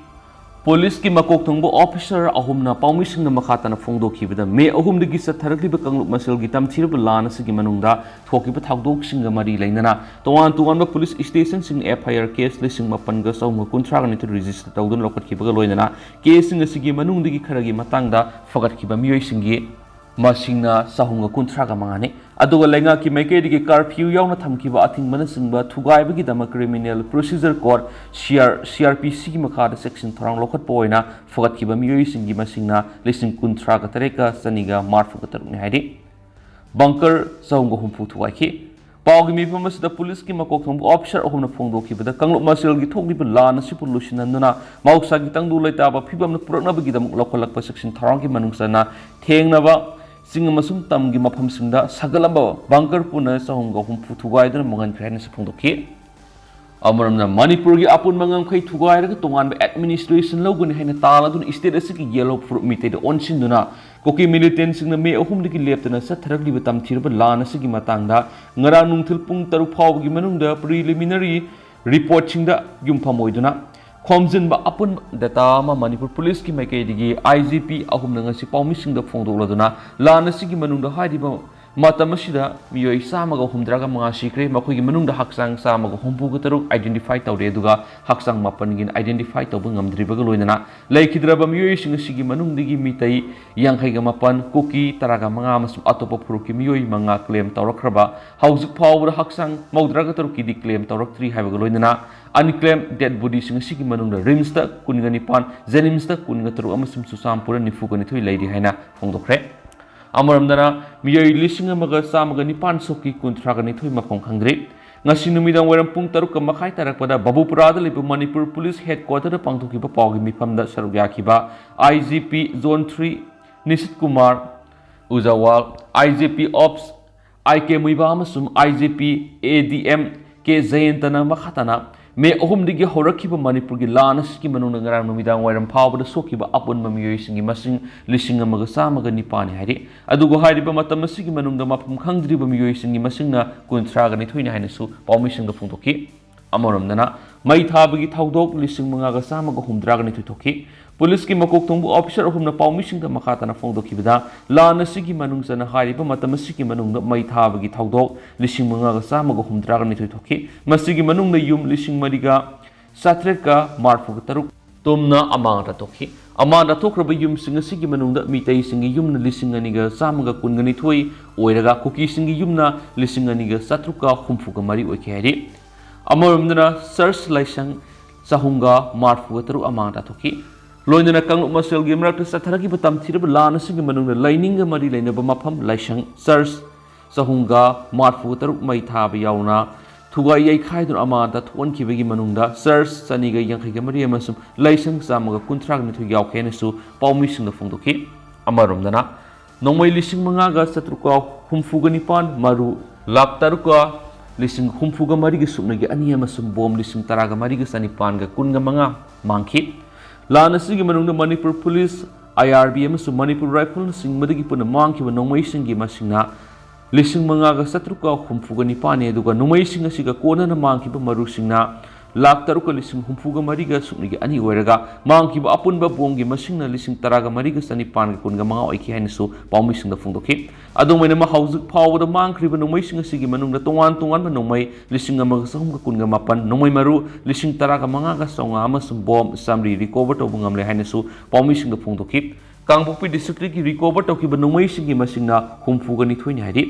ꯄꯨꯂꯤꯁꯀꯤ ꯃꯀꯣꯛ ꯊꯣꯡꯕ ꯑꯣꯐꯤꯁꯥꯔ ꯑꯍꯨꯝꯅ ꯄꯥꯎꯃꯤꯁꯤꯡꯗ ꯃꯈꯥ ꯇꯥꯅ ꯐꯣꯡꯗꯣꯛꯈꯤꯕꯗ, ꯃꯦ ꯑꯍꯨꯝꯗꯒꯤ ꯆꯠꯊꯔꯛꯂꯤꯕ ꯀꯥꯡꯂꯨꯞ ꯃꯁꯦꯜꯒꯤ ꯇꯝꯊꯤꯔꯕ ꯂꯥꯟ ꯑꯁꯤꯒꯤ ꯃꯅꯨꯡꯗ ꯊꯣꯛꯈꯤꯕ ꯊꯧꯗꯣꯛꯁꯤꯡꯒ ꯃꯔꯤ ꯂꯩꯅꯅ ꯇꯣꯉꯥꯟ ꯇꯣꯉꯥꯟꯕ ꯄꯨꯂꯤꯁ ꯁ꯭ꯇꯦꯁꯟꯁꯤꯡ ꯑꯦꯐ ꯑꯥꯏ ꯑꯥꯔ ꯀꯦꯁ ꯂꯤꯁꯤꯡ ꯃꯥꯄꯟꯒ ꯆꯍꯨꯝꯒ ꯀꯨꯟꯊ꯭ꯔꯥꯒ ꯅꯤꯊꯣꯏ ꯔꯦꯖꯤꯁꯇꯔ ꯇꯧꯗꯨꯅ ꯂꯧꯈꯠꯈꯤꯕꯒ ꯂꯣꯏꯅꯅ ꯀꯦꯁꯁꯤꯡ ꯑꯁꯤꯒꯤ ꯃꯅꯨꯡꯗꯒꯤ ꯈꯔꯒꯤ ꯃꯇꯥꯡꯗ ꯐꯒꯠꯈꯤꯕ ꯃꯤꯑꯣꯏꯁꯤꯡꯒꯤ ꯃꯁꯤꯡꯅ ꯆꯍꯨꯝꯒ ꯀꯨꯟꯊ꯭ꯔꯥꯒ ꯃꯉꯥꯅꯤ꯫ ꯑꯗꯨꯒ ꯂꯩꯉꯥꯛꯀꯤ ꯃꯥꯏꯀꯩꯗꯒꯤ ꯀꯥꯔꯐ꯭ꯌꯨ ꯌꯥꯎꯅ ꯊꯝꯈꯤꯕ ꯑꯊꯤꯡꯕꯅꯆꯤꯡꯕ ꯊꯨꯒꯥꯏꯕꯒꯤꯗꯃꯛ criminal procedure code, C R, C R P ꯁꯤꯒꯤ ꯃꯈꯥꯗ ꯆꯦꯛꯁꯤꯟ ꯊꯧꯔꯥꯡ ꯂꯧꯈꯠꯄ ꯑꯣꯏꯅ ꯐꯒꯠꯈꯤꯕ ꯃꯤꯑꯣꯏꯁꯤꯡꯒꯤ ꯃꯁꯤꯡꯅ ꯂꯤꯁꯤꯡ ꯀꯨꯟꯊ꯭ꯔꯥꯒ ꯇꯔꯦꯠꯀ ꯆꯅꯤꯒ ꯃꯔꯤꯐꯨꯒ ꯇꯔꯨꯛꯅꯤ ꯍꯥꯏꯔꯤ꯫ ꯕꯪꯀꯔ ꯆꯍꯨꯝꯒ ꯍꯨꯝꯐꯨ ꯊꯨꯒꯥꯏꯈꯤ꯫ ꯄꯥꯎꯒꯤ ꯃꯤꯐꯝ ꯑꯁꯤꯗ ꯄꯨꯂꯤꯁꯀꯤ ꯃꯀꯣꯛ ꯊꯣꯡꯕ ꯑꯣꯐꯤꯁꯥꯔ ꯑꯍꯨꯝꯅ ꯐꯣꯡꯗꯣꯛꯈꯤꯕꯗ, ꯀꯥꯡꯂꯨꯞ ꯃꯁꯦꯜꯒꯤ ꯊꯣꯛꯂꯤꯕ ꯂꯥꯟ ꯑꯁꯤꯕꯨ ꯂꯣꯏꯁꯤꯟꯍꯟꯗꯨꯅ ꯃꯍꯧꯁꯥꯒꯤ ꯇꯪꯗꯨ ꯂꯩꯇꯥꯕ ꯐꯤꯕꯝꯗ ꯄꯨꯔꯛꯅꯕꯒꯤꯗꯃꯛ ꯂꯧꯈꯠꯂꯛꯄ ꯆꯦꯛꯁꯤꯟ ꯊꯧꯔꯥꯡꯒꯤ ꯃꯅꯨꯡ ꯆꯟꯅ ꯊꯦꯡꯅꯕ ꯆꯤꯡ ꯑꯃꯁꯨꯡ ꯇꯝꯒꯤ ꯃꯐꯝꯁꯤꯡꯗ ꯁꯥꯒꯠꯂꯝꯕ ꯕꯪꯀꯔ ꯄꯨꯟꯅ ꯆꯍꯨꯝꯒ ꯍꯨꯝꯐꯨ ꯊꯨꯒꯥꯏꯗꯨꯅ ꯃꯥꯡꯍꯟꯈ꯭ꯔꯦ ꯍꯥꯏꯅꯁꯨ ꯐꯣꯡꯗꯣꯛꯈꯤ꯫ ꯑꯃꯔꯣꯝꯗ, ꯃꯅꯤꯄꯨꯔꯒꯤ ꯑꯄꯨꯟꯕ ꯉꯝꯈꯩ ꯊꯨꯒꯥꯏꯔꯒ ꯇꯣꯉꯥꯟꯕ ꯑꯦꯗꯃꯤꯅꯤꯁꯇ꯭ꯔꯦꯁꯟ ꯂꯧꯒꯅꯤ ꯍꯥꯏꯅ ꯇꯥꯜꯂꯗꯨꯅ ꯁ꯭ꯇꯦꯠ ꯑꯁꯤꯒꯤ ꯌꯦꯜꯂꯣ ꯐꯨꯔꯨꯞ ꯃꯤꯇꯩꯗ ꯑꯣꯟꯁꯤꯟꯗꯨꯅ ꯀꯨꯀꯤ ꯃꯤꯂꯤꯇꯦꯟꯁꯤꯡꯅ ꯃꯦ ꯑꯍꯨꯝꯗꯒꯤ ꯂꯦꯞꯇꯅ ꯆꯠꯊꯔꯛꯂꯤꯕ ꯇꯝꯊꯤꯔꯕ ꯂꯥꯟ ꯑꯁꯤꯒꯤ ꯃꯇꯥꯡꯗ ꯉꯔꯥꯡ ꯅꯨꯡꯊꯤꯜ ꯄꯨꯡ ꯇꯔꯨꯛ ꯐꯥꯎꯕꯒꯤ ꯃꯅꯨꯡꯗ ꯄ꯭ꯔꯤꯂꯤꯃꯤꯅꯔꯤ ꯔꯤꯄꯣꯔꯠꯁꯤꯡꯗ ꯌꯨꯝꯐꯝ ꯑꯣꯏꯗꯨꯅ ꯈꯣꯝꯖꯤꯟꯕ ꯑꯄꯨꯟꯕ ꯗꯦꯇꯥ ꯑꯃ ꯃꯅꯤꯄꯨꯔ ꯄꯨꯂꯤꯁꯀꯤ ꯃꯥꯏꯀꯩꯗꯒꯤ ꯑꯥꯏ ꯖꯤ ꯄꯤ ꯑꯍꯨꯝꯅ ꯉꯁꯤ ꯄꯥꯎꯃꯤꯁꯤꯡꯗ ꯐꯣꯡꯗꯣꯛꯂꯗꯨꯅ, ꯂꯥꯟ ꯑꯁꯤꯒꯤ ꯃꯅꯨꯡꯗ ꯍꯥꯏꯔꯤꯕ ꯃꯇꯝ ꯑꯁꯤꯗ ꯃꯤꯑꯣꯏ ꯆꯥꯝꯃꯒ ꯍꯨꯝꯗ꯭ꯔꯥꯒ ꯃꯉꯥ ꯁꯤꯈ꯭ꯔꯦ꯫ ꯃꯈꯣꯏꯒꯤ ꯃꯅꯨꯡꯗ ꯍꯛꯆꯥꯡ ꯆꯥꯝꯃꯒ ꯍꯨꯝꯐꯨꯒ ꯇꯔꯨꯛ identify ꯇꯧꯔꯦ, ꯑꯗꯨꯒ ꯍꯛꯆꯥꯡ ꯃꯥꯄꯟꯒꯤꯅ identify ꯇꯧꯕ ꯉꯝꯗ꯭ꯔꯤꯕꯒ ꯂꯣꯏꯅꯅ ꯂꯩꯈꯤꯗ꯭ꯔꯕ ꯃꯤꯑꯣꯏꯁꯤꯡ ꯑꯁꯤꯒꯤ ꯃꯅꯨꯡꯗꯒꯤ ꯃꯤꯇꯩ ꯌꯥꯡꯈꯩꯒ ꯃꯥꯄꯟ, ꯀꯨꯀꯤ ꯇꯔꯥꯒ ꯃꯉꯥ ꯑꯃꯁꯨꯡ ꯑꯇꯣꯞꯄ ꯐꯨꯔꯨꯞꯀꯤ ꯃꯤꯑꯣꯏ ꯃꯉꯥ claim ꯇꯧꯔꯛꯈ꯭ꯔꯕ, ꯍꯧꯖꯤꯛ ꯐꯥꯎꯕꯗ ꯍꯛꯆꯥꯡ ꯃꯧꯗ꯭ꯔꯥꯒ ꯇꯔꯨꯛꯀꯤꯗꯤ claim ꯇꯧꯔꯛꯇ꯭ꯔꯤ ꯍꯥꯏꯕꯒ ꯂꯣꯏꯅꯅ, unclaimed dead bodyꯁꯤꯡ ꯑꯁꯤꯒꯤ ꯃꯅꯨꯡꯗ ꯔꯤꯝꯁꯇ ꯀꯨꯟꯒ ꯅꯤꯄꯥꯟ, ꯖꯦꯅꯤꯝꯁꯇ ꯀꯨꯟꯒ ꯇꯔꯨꯛ ꯑꯃꯁꯨꯡ ꯆꯨꯔꯆꯥꯟꯄꯨꯔꯗ ꯅꯤꯐꯨꯒ ꯅꯤꯊꯣꯏ ꯂꯩꯔꯤ ꯍꯥꯏꯅ ꯐꯣꯡꯗꯣꯛꯈ꯭ꯔꯦ꯫ ꯑꯃꯔꯣꯝꯗꯅ, ꯃꯤꯑꯣꯏ ꯂꯤꯁꯤꯡ ꯑꯃꯒ ꯆꯥꯝꯃꯒ ꯅꯤꯄꯥꯟ ꯁꯣꯛꯈꯤ, ꯀꯨꯟꯊ꯭ꯔꯥꯒ ꯅꯤꯊꯣꯏ ꯃꯐꯝ ꯈꯪꯗ꯭ꯔꯤ꯫ ꯉꯁꯤ ꯅꯨꯃꯤꯗꯥꯡ ꯋꯥꯏꯔꯝ ꯄꯨꯡ ꯇꯔꯨꯛꯀ ꯃꯈꯥꯏ ꯇꯥꯔꯛꯄꯗ ꯕꯥꯕꯨꯄꯨꯔꯥꯗ ꯂꯩꯕ ꯃꯅꯤꯄꯨꯔ ꯄꯨꯂꯤꯁ ꯍꯦꯗꯀ꯭ꯋꯥꯇꯔꯗ ꯄꯥꯡꯊꯣꯛꯈꯤꯕ ꯄꯥꯎꯒꯤ ꯃꯤꯐꯝꯗ ꯁꯔꯨꯛ ꯌꯥꯈꯤꯕ I G P Zone three Nishit Kumar Ujjwal, I G P Ops I K Muiva ꯑꯃꯁꯨꯡ I G P A D M ꯀꯦ ꯖꯌꯟꯇꯅ ꯃꯈꯥ ꯇꯥꯅ ꯃꯦ ꯑꯍꯨꯝꯗꯒꯤ ꯍꯧꯔꯛꯈꯤꯕ ꯃꯅꯤꯄꯨꯔꯒꯤ ꯂꯥꯟ ꯑꯁꯤꯒꯤ ꯃꯅꯨꯡꯗ ꯉꯔꯥꯡ ꯅꯨꯃꯤꯗꯥꯡ ꯋꯥꯏꯔꯝ ꯐꯥꯎꯕꯗ ꯁꯣꯛꯈꯤꯕ ꯑꯄꯨꯟꯕ ꯃꯤꯑꯣꯏꯁꯤꯡꯒꯤ ꯃꯁꯤꯡ ꯂꯤꯁꯤꯡ ꯑꯃꯒ ꯆꯥꯝꯃꯒ ꯅꯤꯄꯥꯟꯅꯤ ꯍꯥꯏꯔꯤ꯫ ꯑꯗꯨꯒ ꯍꯥꯏꯔꯤꯕ ꯃꯇꯝ ꯑꯁꯤꯒꯤ ꯃꯅꯨꯡꯗ ꯃꯐꯝ ꯈꯪꯗ꯭ꯔꯤꯕ ꯃꯤꯑꯣꯏꯁꯤꯡꯒꯤ ꯃꯁꯤꯡꯅ ꯀꯨꯟꯊ꯭ꯔꯥꯒ ꯅꯤꯊꯣꯏꯅꯤ ꯍꯥꯏꯅꯁꯨ ꯄꯥꯎꯃꯤꯁꯤꯡꯗ ꯐꯣꯡꯗꯣꯛꯈꯤ꯫ ꯑꯃꯔꯣꯝꯗꯅ, ꯃꯩ ꯊꯥꯕꯒꯤ ꯊꯧꯗꯣꯛ ꯂꯤꯁꯤꯡ ꯃꯉꯥꯒ ꯆꯥꯝꯃꯒ ꯍꯨꯝꯗ꯭ꯔꯥꯒ ꯅꯤꯊꯣꯏ ꯊꯣꯛꯈꯤ꯫ ꯄꯨꯂꯤꯁꯀꯤ ꯃꯀꯣꯛ ꯊꯣꯡꯕ ꯑꯣꯐꯤꯁꯔ ꯑꯍꯨꯝꯅ ꯄꯥꯎꯃꯤꯁꯤꯡꯗ ꯃꯈꯥ ꯇꯥꯅ ꯐꯣꯡꯗꯣꯛꯈꯤꯕꯗ, ꯂꯥꯟ ꯑꯁꯤꯒꯤ ꯃꯅꯨꯡ ꯆꯟꯅ ꯍꯥꯏꯔꯤꯕ ꯃꯇꯝ ꯑꯁꯤꯒꯤ ꯃꯅꯨꯡꯗ ꯃꯩ ꯊꯥꯕꯒꯤ ꯊꯧꯗꯣꯛ ꯂꯤꯁꯤꯡ ꯃꯉꯥꯒ ꯆꯥꯝꯃꯒ ꯍꯨꯝꯗ꯭ꯔꯥꯒ ꯅꯤꯊꯣꯏ ꯊꯣꯛꯈꯤ꯫ ꯃꯁꯤꯒꯤ ꯃꯅꯨꯡꯗ ꯌꯨꯝ ꯂꯤꯁꯤꯡ ꯃꯔꯤꯒ ꯆꯥꯇ꯭ꯔꯦꯠꯀ ꯃꯔꯤꯐꯨꯒ ꯇꯔꯨꯛ ꯇꯨꯝꯅ ꯑꯃꯥꯡ ꯑꯇꯥ ꯊꯣꯛꯈꯤ꯫ ꯑꯃꯥꯡ ꯑꯇꯥ ꯊꯣꯛꯈ꯭ꯔꯕ ꯌꯨꯝꯁꯤꯡ ꯑꯁꯤꯒꯤ ꯃꯅꯨꯡꯗ ꯃꯤꯇꯩꯁꯤꯡꯒꯤ ꯌꯨꯝꯅ ꯂꯤꯁꯤꯡ ꯑꯅꯤꯒ ꯆꯥꯝꯃꯒ ꯀꯨꯟꯒ ꯅꯤꯊꯣꯏ ꯑꯣꯏꯔꯒ, ꯀꯨꯀꯤꯁꯤꯡꯒꯤ ꯌꯨꯝꯅ ꯂꯤꯁꯤꯡ ꯑꯅꯤꯒ ꯆꯥꯇ꯭ꯔꯨꯛꯀ ꯍꯨꯝꯐꯨꯒ ꯃꯔꯤ ꯑꯣꯏꯈꯤ ꯍꯥꯏꯔꯤ꯫ ꯑꯃꯔꯣꯝꯗꯅ, ꯆꯔꯆ ꯂꯥꯏꯁꯪ ꯆꯍꯨꯝꯒ ꯃꯔꯤꯐꯨꯒ ꯇꯔꯨꯛ ꯑꯃꯥꯡ ꯑꯇꯥ ꯊꯣꯛꯈꯤ꯫ ꯂꯣꯏꯅꯅ ꯀꯥꯡꯂꯨꯞ ꯃꯁꯦꯜꯒꯤ ꯃꯔꯛꯇ ꯆꯠꯊꯔꯛꯈꯤꯕ ꯇꯝꯊꯤꯔꯕ ꯂꯥꯟ ꯑꯁꯤꯒꯤ ꯃꯅꯨꯡꯗ ꯂꯥꯏꯅꯤꯡꯒ ꯃꯔꯤ ꯂꯩꯅꯕ ꯃꯐꯝ, ꯂꯥꯏꯁꯪ, ꯆꯔꯆ ꯆꯍꯨꯝꯒ ꯃꯔꯤꯐꯨꯒ ꯇꯔꯨꯛ ꯃꯩ ꯊꯥꯕ ꯌꯥꯎꯅ ꯊꯨꯒꯥꯏ ꯌꯩꯈꯥꯏꯗꯨꯅ ꯑꯃꯥꯡ ꯑꯇꯥ ꯊꯣꯛꯍꯟꯈꯤꯕꯒꯤ ꯃꯅꯨꯡꯗ ꯆꯔꯆ ꯆꯅꯤꯒ ꯌꯥꯡꯈꯩꯒ ꯃꯔꯤ ꯑꯃꯁꯨꯡ ꯂꯥꯏꯁꯪ ꯆꯥꯝꯃꯒ ꯀꯨꯟꯊ꯭ꯔꯥꯒ ꯅꯤꯊꯣꯏ ꯌꯥꯎꯈꯤ ꯍꯥꯏꯅꯁꯨ ꯄꯥꯎꯃꯤꯁꯤꯡꯅ ꯐꯣꯡꯗꯣꯛꯈꯤ꯫ ꯑꯃꯔꯣꯝꯗꯅ, ꯅꯣꯡꯃꯩ ꯂꯤꯁꯤꯡ ꯃꯉꯥꯒ ꯆꯥꯇ꯭ꯔꯨꯛꯀ ꯍꯨꯝꯐꯨꯒ ꯅꯤꯄꯥꯟ, ꯃꯔꯨ ꯂꯥꯈ ꯇꯔꯨꯛꯀ ꯂꯤꯁꯤꯡ ꯍꯨꯝꯐꯨꯒ ꯃꯔꯤꯒꯤ ꯁꯨꯞꯅꯒꯤ ꯑꯅꯤ ꯑꯃꯁꯨꯡ ꯕꯣꯝ ꯂꯤꯁꯤꯡ ꯇꯔꯥꯒ ꯃꯔꯤꯒ ꯆꯅꯤꯄꯥꯟꯒ ꯀꯨꯟꯒ ꯃꯉꯥ ꯃꯥꯡꯈꯤ꯫ ꯂꯥꯟ ꯑꯁꯤꯒꯤ ꯃꯅꯨꯡꯗ ꯃꯅꯤꯄꯨꯔ ꯄꯨꯂꯤꯁ, ꯑꯥꯏ ꯑꯥꯔ ꯕꯤ ꯑꯃꯁꯨꯡ ꯃꯅꯤꯄꯨꯔ ꯔꯥꯏꯐꯜꯅꯆꯤꯡꯕꯗꯒꯤ ꯄꯨꯟꯅ ꯃꯥꯡꯈꯤꯕ ꯅꯣꯡꯃꯩꯁꯤꯡꯒꯤ ꯃꯁꯤꯡꯅ ꯂꯤꯁꯤꯡ ꯃꯉꯥꯒ ꯆꯥꯇ꯭ꯔꯨꯛꯀ ꯍꯨꯝꯐꯨꯒ ꯅꯤꯄꯥꯟꯅꯤ, ꯑꯗꯨꯒ ꯅꯣꯡꯃꯩꯁꯤꯡ ꯑꯁꯤꯒ ꯀꯣꯟꯅꯅ ꯃꯥꯡꯈꯤꯕ ꯃꯔꯨꯁꯤꯡꯅ ꯂꯥꯈ ꯇꯔꯨꯛꯀ ꯂꯤꯁꯤꯡ ꯍꯨꯝꯐꯨꯒ ꯃꯔꯤꯒ ꯁꯨꯞꯅꯒꯤ ꯑꯅꯤ ꯑꯣꯏꯔꯒ, ꯃꯥꯡꯈꯤꯕ ꯑꯄꯨꯟꯕ ꯕꯣꯝꯒꯤ ꯃꯁꯤꯡꯅ ꯂꯤꯁꯤꯡ ꯇꯔꯥꯒ ꯃꯔꯤꯒ ꯆꯅꯤꯄꯥꯟꯒ ꯀꯨꯟꯒ ꯃꯉꯥ ꯑꯣꯏꯈꯤ ꯍꯥꯏꯅꯁꯨ ꯄꯥꯎꯃꯤꯁꯤꯡꯗ ꯐꯣꯡꯗꯣꯛꯈꯤ꯫ ꯑꯗꯨꯝ ꯑꯣꯏꯅꯃꯛ, ꯍꯧꯖꯤꯛ ꯐꯥꯎꯕꯗ ꯃꯥꯡꯈ꯭ꯔꯤꯕ ꯅꯣꯡꯃꯩꯁꯤꯡ ꯑꯁꯤꯒꯤ ꯃꯅꯨꯡꯗ ꯇꯣꯉꯥꯟ ꯇꯣꯉꯥꯟꯕ ꯅꯣꯡꯃꯩ ꯂꯤꯁꯤꯡ ꯑꯃꯒ ꯆꯍꯨꯝꯒ ꯀꯨꯟꯒ ꯃꯥꯄꯟ, ꯅꯣꯡꯃꯩ ꯃꯔꯨ ꯂꯤꯁꯤꯡ ꯇꯔꯥꯒ ꯃꯉꯥꯒ ꯆꯥꯝꯃꯉꯥ ꯑꯃꯁꯨꯡ ꯕꯣꯝ ꯆꯥꯃꯔꯤ ꯔꯤꯀꯣꯚꯔ ꯇꯧꯕ ꯉꯝꯂꯦ ꯍꯥꯏꯅꯁꯨ ꯄꯥꯎꯃꯤꯁꯤꯡꯗ ꯐꯣꯡꯗꯣꯛꯈꯤ꯫ ꯀꯥꯡꯄꯣꯛꯄꯤ ꯗꯤꯁꯇ꯭ꯔꯤꯛꯇꯒꯤ ꯔꯤꯀꯣꯚꯔ ꯇꯧꯈꯤꯕ ꯅꯣꯡꯃꯩꯁꯤꯡꯒꯤ ꯃꯁꯤꯡꯅ ꯍꯨꯝꯐꯨꯒ ꯅꯤꯊꯣꯏꯅꯤ ꯍꯥꯏꯔꯤ꯫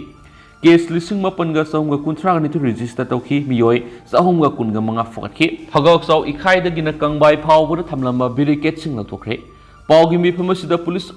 ꯀꯦꯁ ꯂꯤꯁꯤꯡ ꯃꯥꯄꯟꯒ ꯆꯍꯨꯝꯒ ꯀꯨꯟꯊ꯭ꯔꯥꯒ ꯅꯤꯊꯣꯏ ꯔꯦꯖꯤꯁꯇꯔ ꯇꯧꯈꯤ, ꯃꯤꯑꯣꯏ ꯆꯍꯨꯝꯒ ꯀꯨꯟꯒ ꯃꯉꯥ ꯐꯒꯠꯈꯤ꯫ ꯐꯒꯥꯎꯆꯥꯎ ꯏꯈꯥꯏꯗꯒꯤꯅ ꯀꯪꯕꯥꯏ ꯐꯥꯎꯕꯗ ꯊꯝꯂꯝꯕ ꯕꯦꯔꯤꯀꯦꯗꯁꯤꯡ ꯂꯧꯊꯣꯛꯈ꯭ꯔꯦ꯫ ꯄꯥꯎꯒꯤ ꯃꯤꯐꯝ ꯑꯁꯤꯗ ꯄꯨꯂꯤꯁ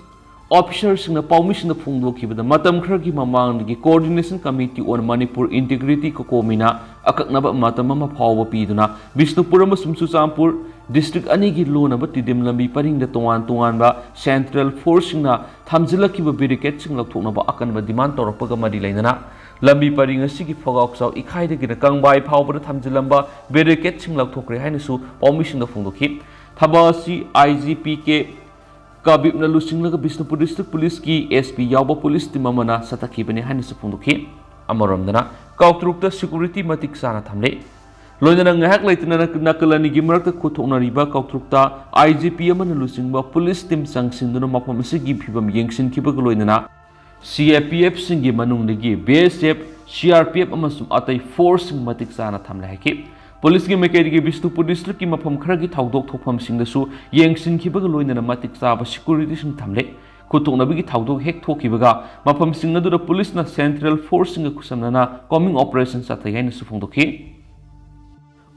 ꯑꯣꯐꯤꯁꯔꯁꯤꯡꯅ ꯄꯥꯎꯃꯤꯁꯤꯡꯗ ꯐꯣꯡꯗꯣꯛꯈꯤꯕꯗ, ꯃꯇꯝ ꯈꯔꯒꯤ ꯃꯃꯥꯡꯗꯒꯤ Coordination Committee on Manipur Integrity, ꯀꯣꯀꯣꯃꯤꯅ ꯑꯀꯛꯅꯕ ꯃꯇꯝ ꯑꯃ ꯐꯥꯎꯕ ꯄꯤꯗꯨꯅ ꯕꯤꯁꯅꯨꯄꯨꯔ ꯑꯃꯁꯨꯡ ꯆꯨꯔꯆꯥꯟꯄꯨꯔ ꯗꯤꯁꯇ꯭ꯔꯤꯛ ꯑꯅꯤꯒꯤ ꯂꯣꯟꯅꯕ ꯇꯤꯗꯤꯝ ꯂꯝꯕꯤ ꯄꯔꯤꯡꯗ ꯇꯣꯉꯥꯟ ꯇꯣꯉꯥꯟꯕ ꯁꯦꯟꯇ꯭ꯔꯦꯜ ꯐꯣꯔꯁꯁꯤꯡꯅ ꯊꯝꯖꯤꯜꯂꯛꯈꯤꯕ ꯕꯦꯔꯤꯀꯦꯗꯁꯤꯡ ꯂꯧꯊꯣꯛꯅꯕ ꯑꯀꯟꯕ ꯗꯤꯃꯥꯟ ꯇꯧꯔꯛꯄꯒ ꯃꯔꯤ ꯂꯩꯅꯅ, ꯂꯝꯕꯤ ꯄꯔꯤꯡ ꯑꯁꯤꯒꯤ ꯐꯒꯥꯎꯆꯥꯎ ꯏꯈꯥꯏꯗꯒꯤꯅ ꯀꯪꯕꯥꯏ ꯐꯥꯎꯕꯗ ꯊꯝꯖꯤꯜꯂꯝꯕ ꯕꯦꯔꯤꯀꯦꯗꯁꯤꯡ ꯂꯧꯊꯣꯛꯈ꯭ꯔꯦ ꯍꯥꯏꯅꯁꯨ ꯄꯥꯎꯃꯤꯁꯤꯡꯗ ꯐꯣꯡꯗꯣꯛꯈꯤ꯫ ꯊꯕꯛ ꯑꯁꯤ ꯑꯥꯏ ꯖꯤ ꯄꯤ ꯀꯦ ꯀꯕꯤꯞꯅ ꯂꯨꯆꯤꯡꯂꯒ ꯕꯤꯁꯅꯨꯄꯨꯔ ꯗꯤꯁꯇ꯭ꯔꯤꯛ ꯄꯨꯂꯤꯁꯀꯤ ꯑꯦꯁ ꯄꯤ ꯌꯥꯎꯕ ꯄꯨꯂꯤꯁ ꯇꯤꯝ ꯑꯃꯅ ꯆꯠꯊꯈꯤꯕꯅꯤ ꯍꯥꯏꯅꯁꯨ ꯐꯣꯡꯗꯣꯛꯈꯤ꯫ ꯑꯃꯔꯣꯝꯗꯅ, ꯀꯥꯎꯇ꯭ꯔꯨꯛꯇ ꯁꯦꯀꯨꯔꯤꯇꯤ ꯃꯇꯤꯛ ꯆꯥꯅ ꯊꯝꯂꯦ꯫ ꯂꯣꯏꯅꯅ ꯉꯥꯏꯍꯥꯛ ꯂꯩꯇꯅ ꯅꯥꯀꯜ ꯑꯅꯤꯒꯤ ꯃꯔꯛꯇ ꯈꯨꯠꯊꯣꯛꯅꯔꯤꯕ ꯀꯥꯎꯊ꯭ꯔꯨꯛꯇ ꯑꯥꯏ ꯖꯤ ꯄꯤ ꯑꯃꯅ ꯂꯨꯆꯤꯡꯕ ꯄꯨꯂꯤꯁ ꯇꯤꯝ ꯆꯪꯁꯤꯟꯗꯨꯅ ꯃꯐꯝ ꯑꯁꯤꯒꯤ ꯐꯤꯕꯝ ꯌꯦꯡꯁꯤꯟꯈꯤꯕꯒ ꯂꯣꯏꯅꯅ ꯁꯤ ꯑꯦ ꯄꯤ ꯑꯦꯐꯁꯤꯡꯒꯤ ꯃꯅꯨꯡꯗꯒꯤ B S F, C R P F ꯑꯃꯁꯨꯡ ꯑꯇꯩ ꯐꯣꯔꯁꯁꯤꯡ ꯃꯇꯤꯛ ꯆꯥꯅ ꯊꯝꯂꯦ ꯍꯥꯏꯈꯤ꯫ ꯄꯨꯂꯤꯁꯀꯤ ꯃꯥꯏꯀꯩꯗꯒꯤ ꯕꯤꯁꯅꯨꯄꯨꯔ ꯗꯤꯁꯇ꯭ꯔꯤꯛꯀꯤ ꯃꯐꯝ ꯈꯔꯒꯤ ꯊꯧꯗꯣꯛ ꯊꯣꯛꯐꯝꯁꯤꯡꯗꯁꯨ ꯌꯦꯡꯁꯤꯟꯈꯤꯕꯒ ꯂꯣꯏꯅꯅ ꯃꯇꯤꯛ ꯆꯥꯕ ꯁꯦꯀ꯭ꯌꯨꯔꯤꯇꯤꯁꯤꯡ ꯊꯝꯂꯦ꯫ ꯈꯨꯠꯊꯣꯛꯅꯕꯒꯤ ꯊꯧꯗꯣꯛ ꯍꯦꯛ ꯊꯣꯛꯈꯤꯕꯒ ꯃꯐꯝꯁꯤꯡ ꯑꯗꯨꯗ ꯄꯨꯂꯤꯁꯅ ꯁꯦꯟꯇ꯭ꯔꯦꯜ ꯐꯣꯔꯁꯁꯤꯡꯒ ꯈꯨꯠꯁꯝꯅꯅ ꯀꯣꯃꯤꯡ ꯑꯣꯄꯔꯦꯁꯟ ꯆꯠꯊꯩ ꯍꯥꯏꯅꯁꯨ ꯐꯣꯡꯗꯣꯛꯈꯤ꯫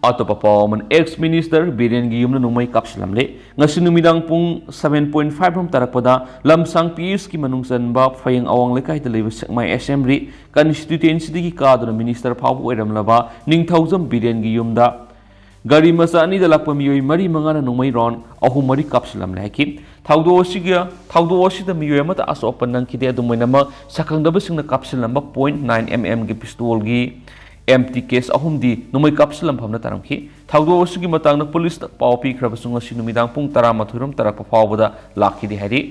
ꯑꯇꯣꯞꯄ ꯄꯥꯎ ꯑꯃꯅ, ꯑꯦꯛꯁ ꯃꯤꯅꯤꯁꯇꯔ ꯕꯤꯔꯦꯟꯒꯤ ꯌꯨꯝꯗ ꯅꯣꯡꯃꯩ ꯀꯥꯞꯁꯤꯜꯂꯝꯂꯦ꯫ ꯉꯁꯤ ꯅꯨꯃꯤꯗꯥꯡ ꯄꯨꯡ ꯁꯚꯦꯟ ꯄꯣꯏꯟꯠ ꯐꯥꯏꯚ ꯔꯣꯝ ꯇꯥꯔꯛꯄꯗ ꯂꯝꯁꯥꯡ ꯄꯤ ꯑꯦꯁꯀꯤ ꯃꯅꯨꯡ ꯆꯟꯕ ꯐꯌꯦꯡ ꯑꯋꯥꯡ ꯂꯩꯀꯥꯏꯗ ꯂꯩꯕ ꯁꯦꯛꯃꯥꯏ ꯑꯦꯁꯦꯝꯕ꯭ꯂꯤ ꯀꯟꯁꯇꯤꯇ꯭ꯋꯦꯟꯁꯤꯗꯒꯤ ꯀꯥꯗꯨꯅ ꯃꯤꯅꯤꯁꯇꯔ ꯐꯥꯎꯕ ꯑꯣꯏꯔꯝꯂꯕ ꯅꯤꯡꯊꯧꯖꯝ ꯕꯤꯔꯦꯟꯒꯤ ꯌꯨꯝꯗ ꯒꯥꯔꯤ ꯃꯆꯥ ꯑꯅꯤꯗ ꯂꯥꯛꯄ ꯃꯤꯑꯣꯏ ꯃꯔꯤ ꯃꯉꯥꯅ ꯅꯣꯡꯃꯩ ꯔꯥꯎꯟ ꯑꯍꯨꯝ ꯃꯔꯤ ꯀꯥꯞꯁꯤꯜꯂꯝꯂꯦ ꯍꯥꯏꯈꯤ꯫ ꯊꯧꯗꯣꯛ ꯑꯁꯤꯒ, ꯊꯧꯗꯣꯛ ꯑꯁꯤꯗ ꯃꯤꯑꯣꯏ ꯑꯃꯠꯇ ꯑꯁꯣꯛ ꯑꯄꯟ ꯅꯪꯈꯤꯗꯦ꯫ ꯑꯗꯨꯝ ꯑꯣꯏꯅꯃꯛ, ꯁꯛꯈꯪꯗꯕꯁꯤꯡꯅ ꯀꯥꯞꯁꯤꯜꯂꯝꯕ ꯄꯣꯏꯟꯠ ꯅꯥꯏꯟ ꯑꯦꯝ ꯑꯦꯝꯒꯤ ꯄꯤꯁꯇꯣꯜꯒꯤ ꯑꯦꯝꯇꯤ ꯀꯦꯁ ꯑꯍꯨꯝꯗꯤ ꯅꯣꯡꯃꯩ ꯀꯥꯞꯁꯤꯜꯂꯝꯐꯝꯅ ꯇꯥꯔꯝꯈꯤ꯫ ꯊꯧꯗꯣꯛ ꯑꯁꯤꯒꯤ ꯃꯇꯥꯡꯗ ꯄꯨꯂꯤꯁꯇ ꯄꯥꯎ ꯄꯤꯈ꯭ꯔꯕꯁꯨ ꯉꯁꯤ ꯅꯨꯃꯤꯗꯥꯡ ꯄꯨꯡ ꯇꯔꯥꯃꯥꯊꯣꯏ ꯔꯣꯝ ꯇꯥꯔꯛꯄ ꯐꯥꯎꯕꯗ ꯂꯥꯛꯈꯤꯗꯦ ꯍꯥꯏꯔꯤ꯫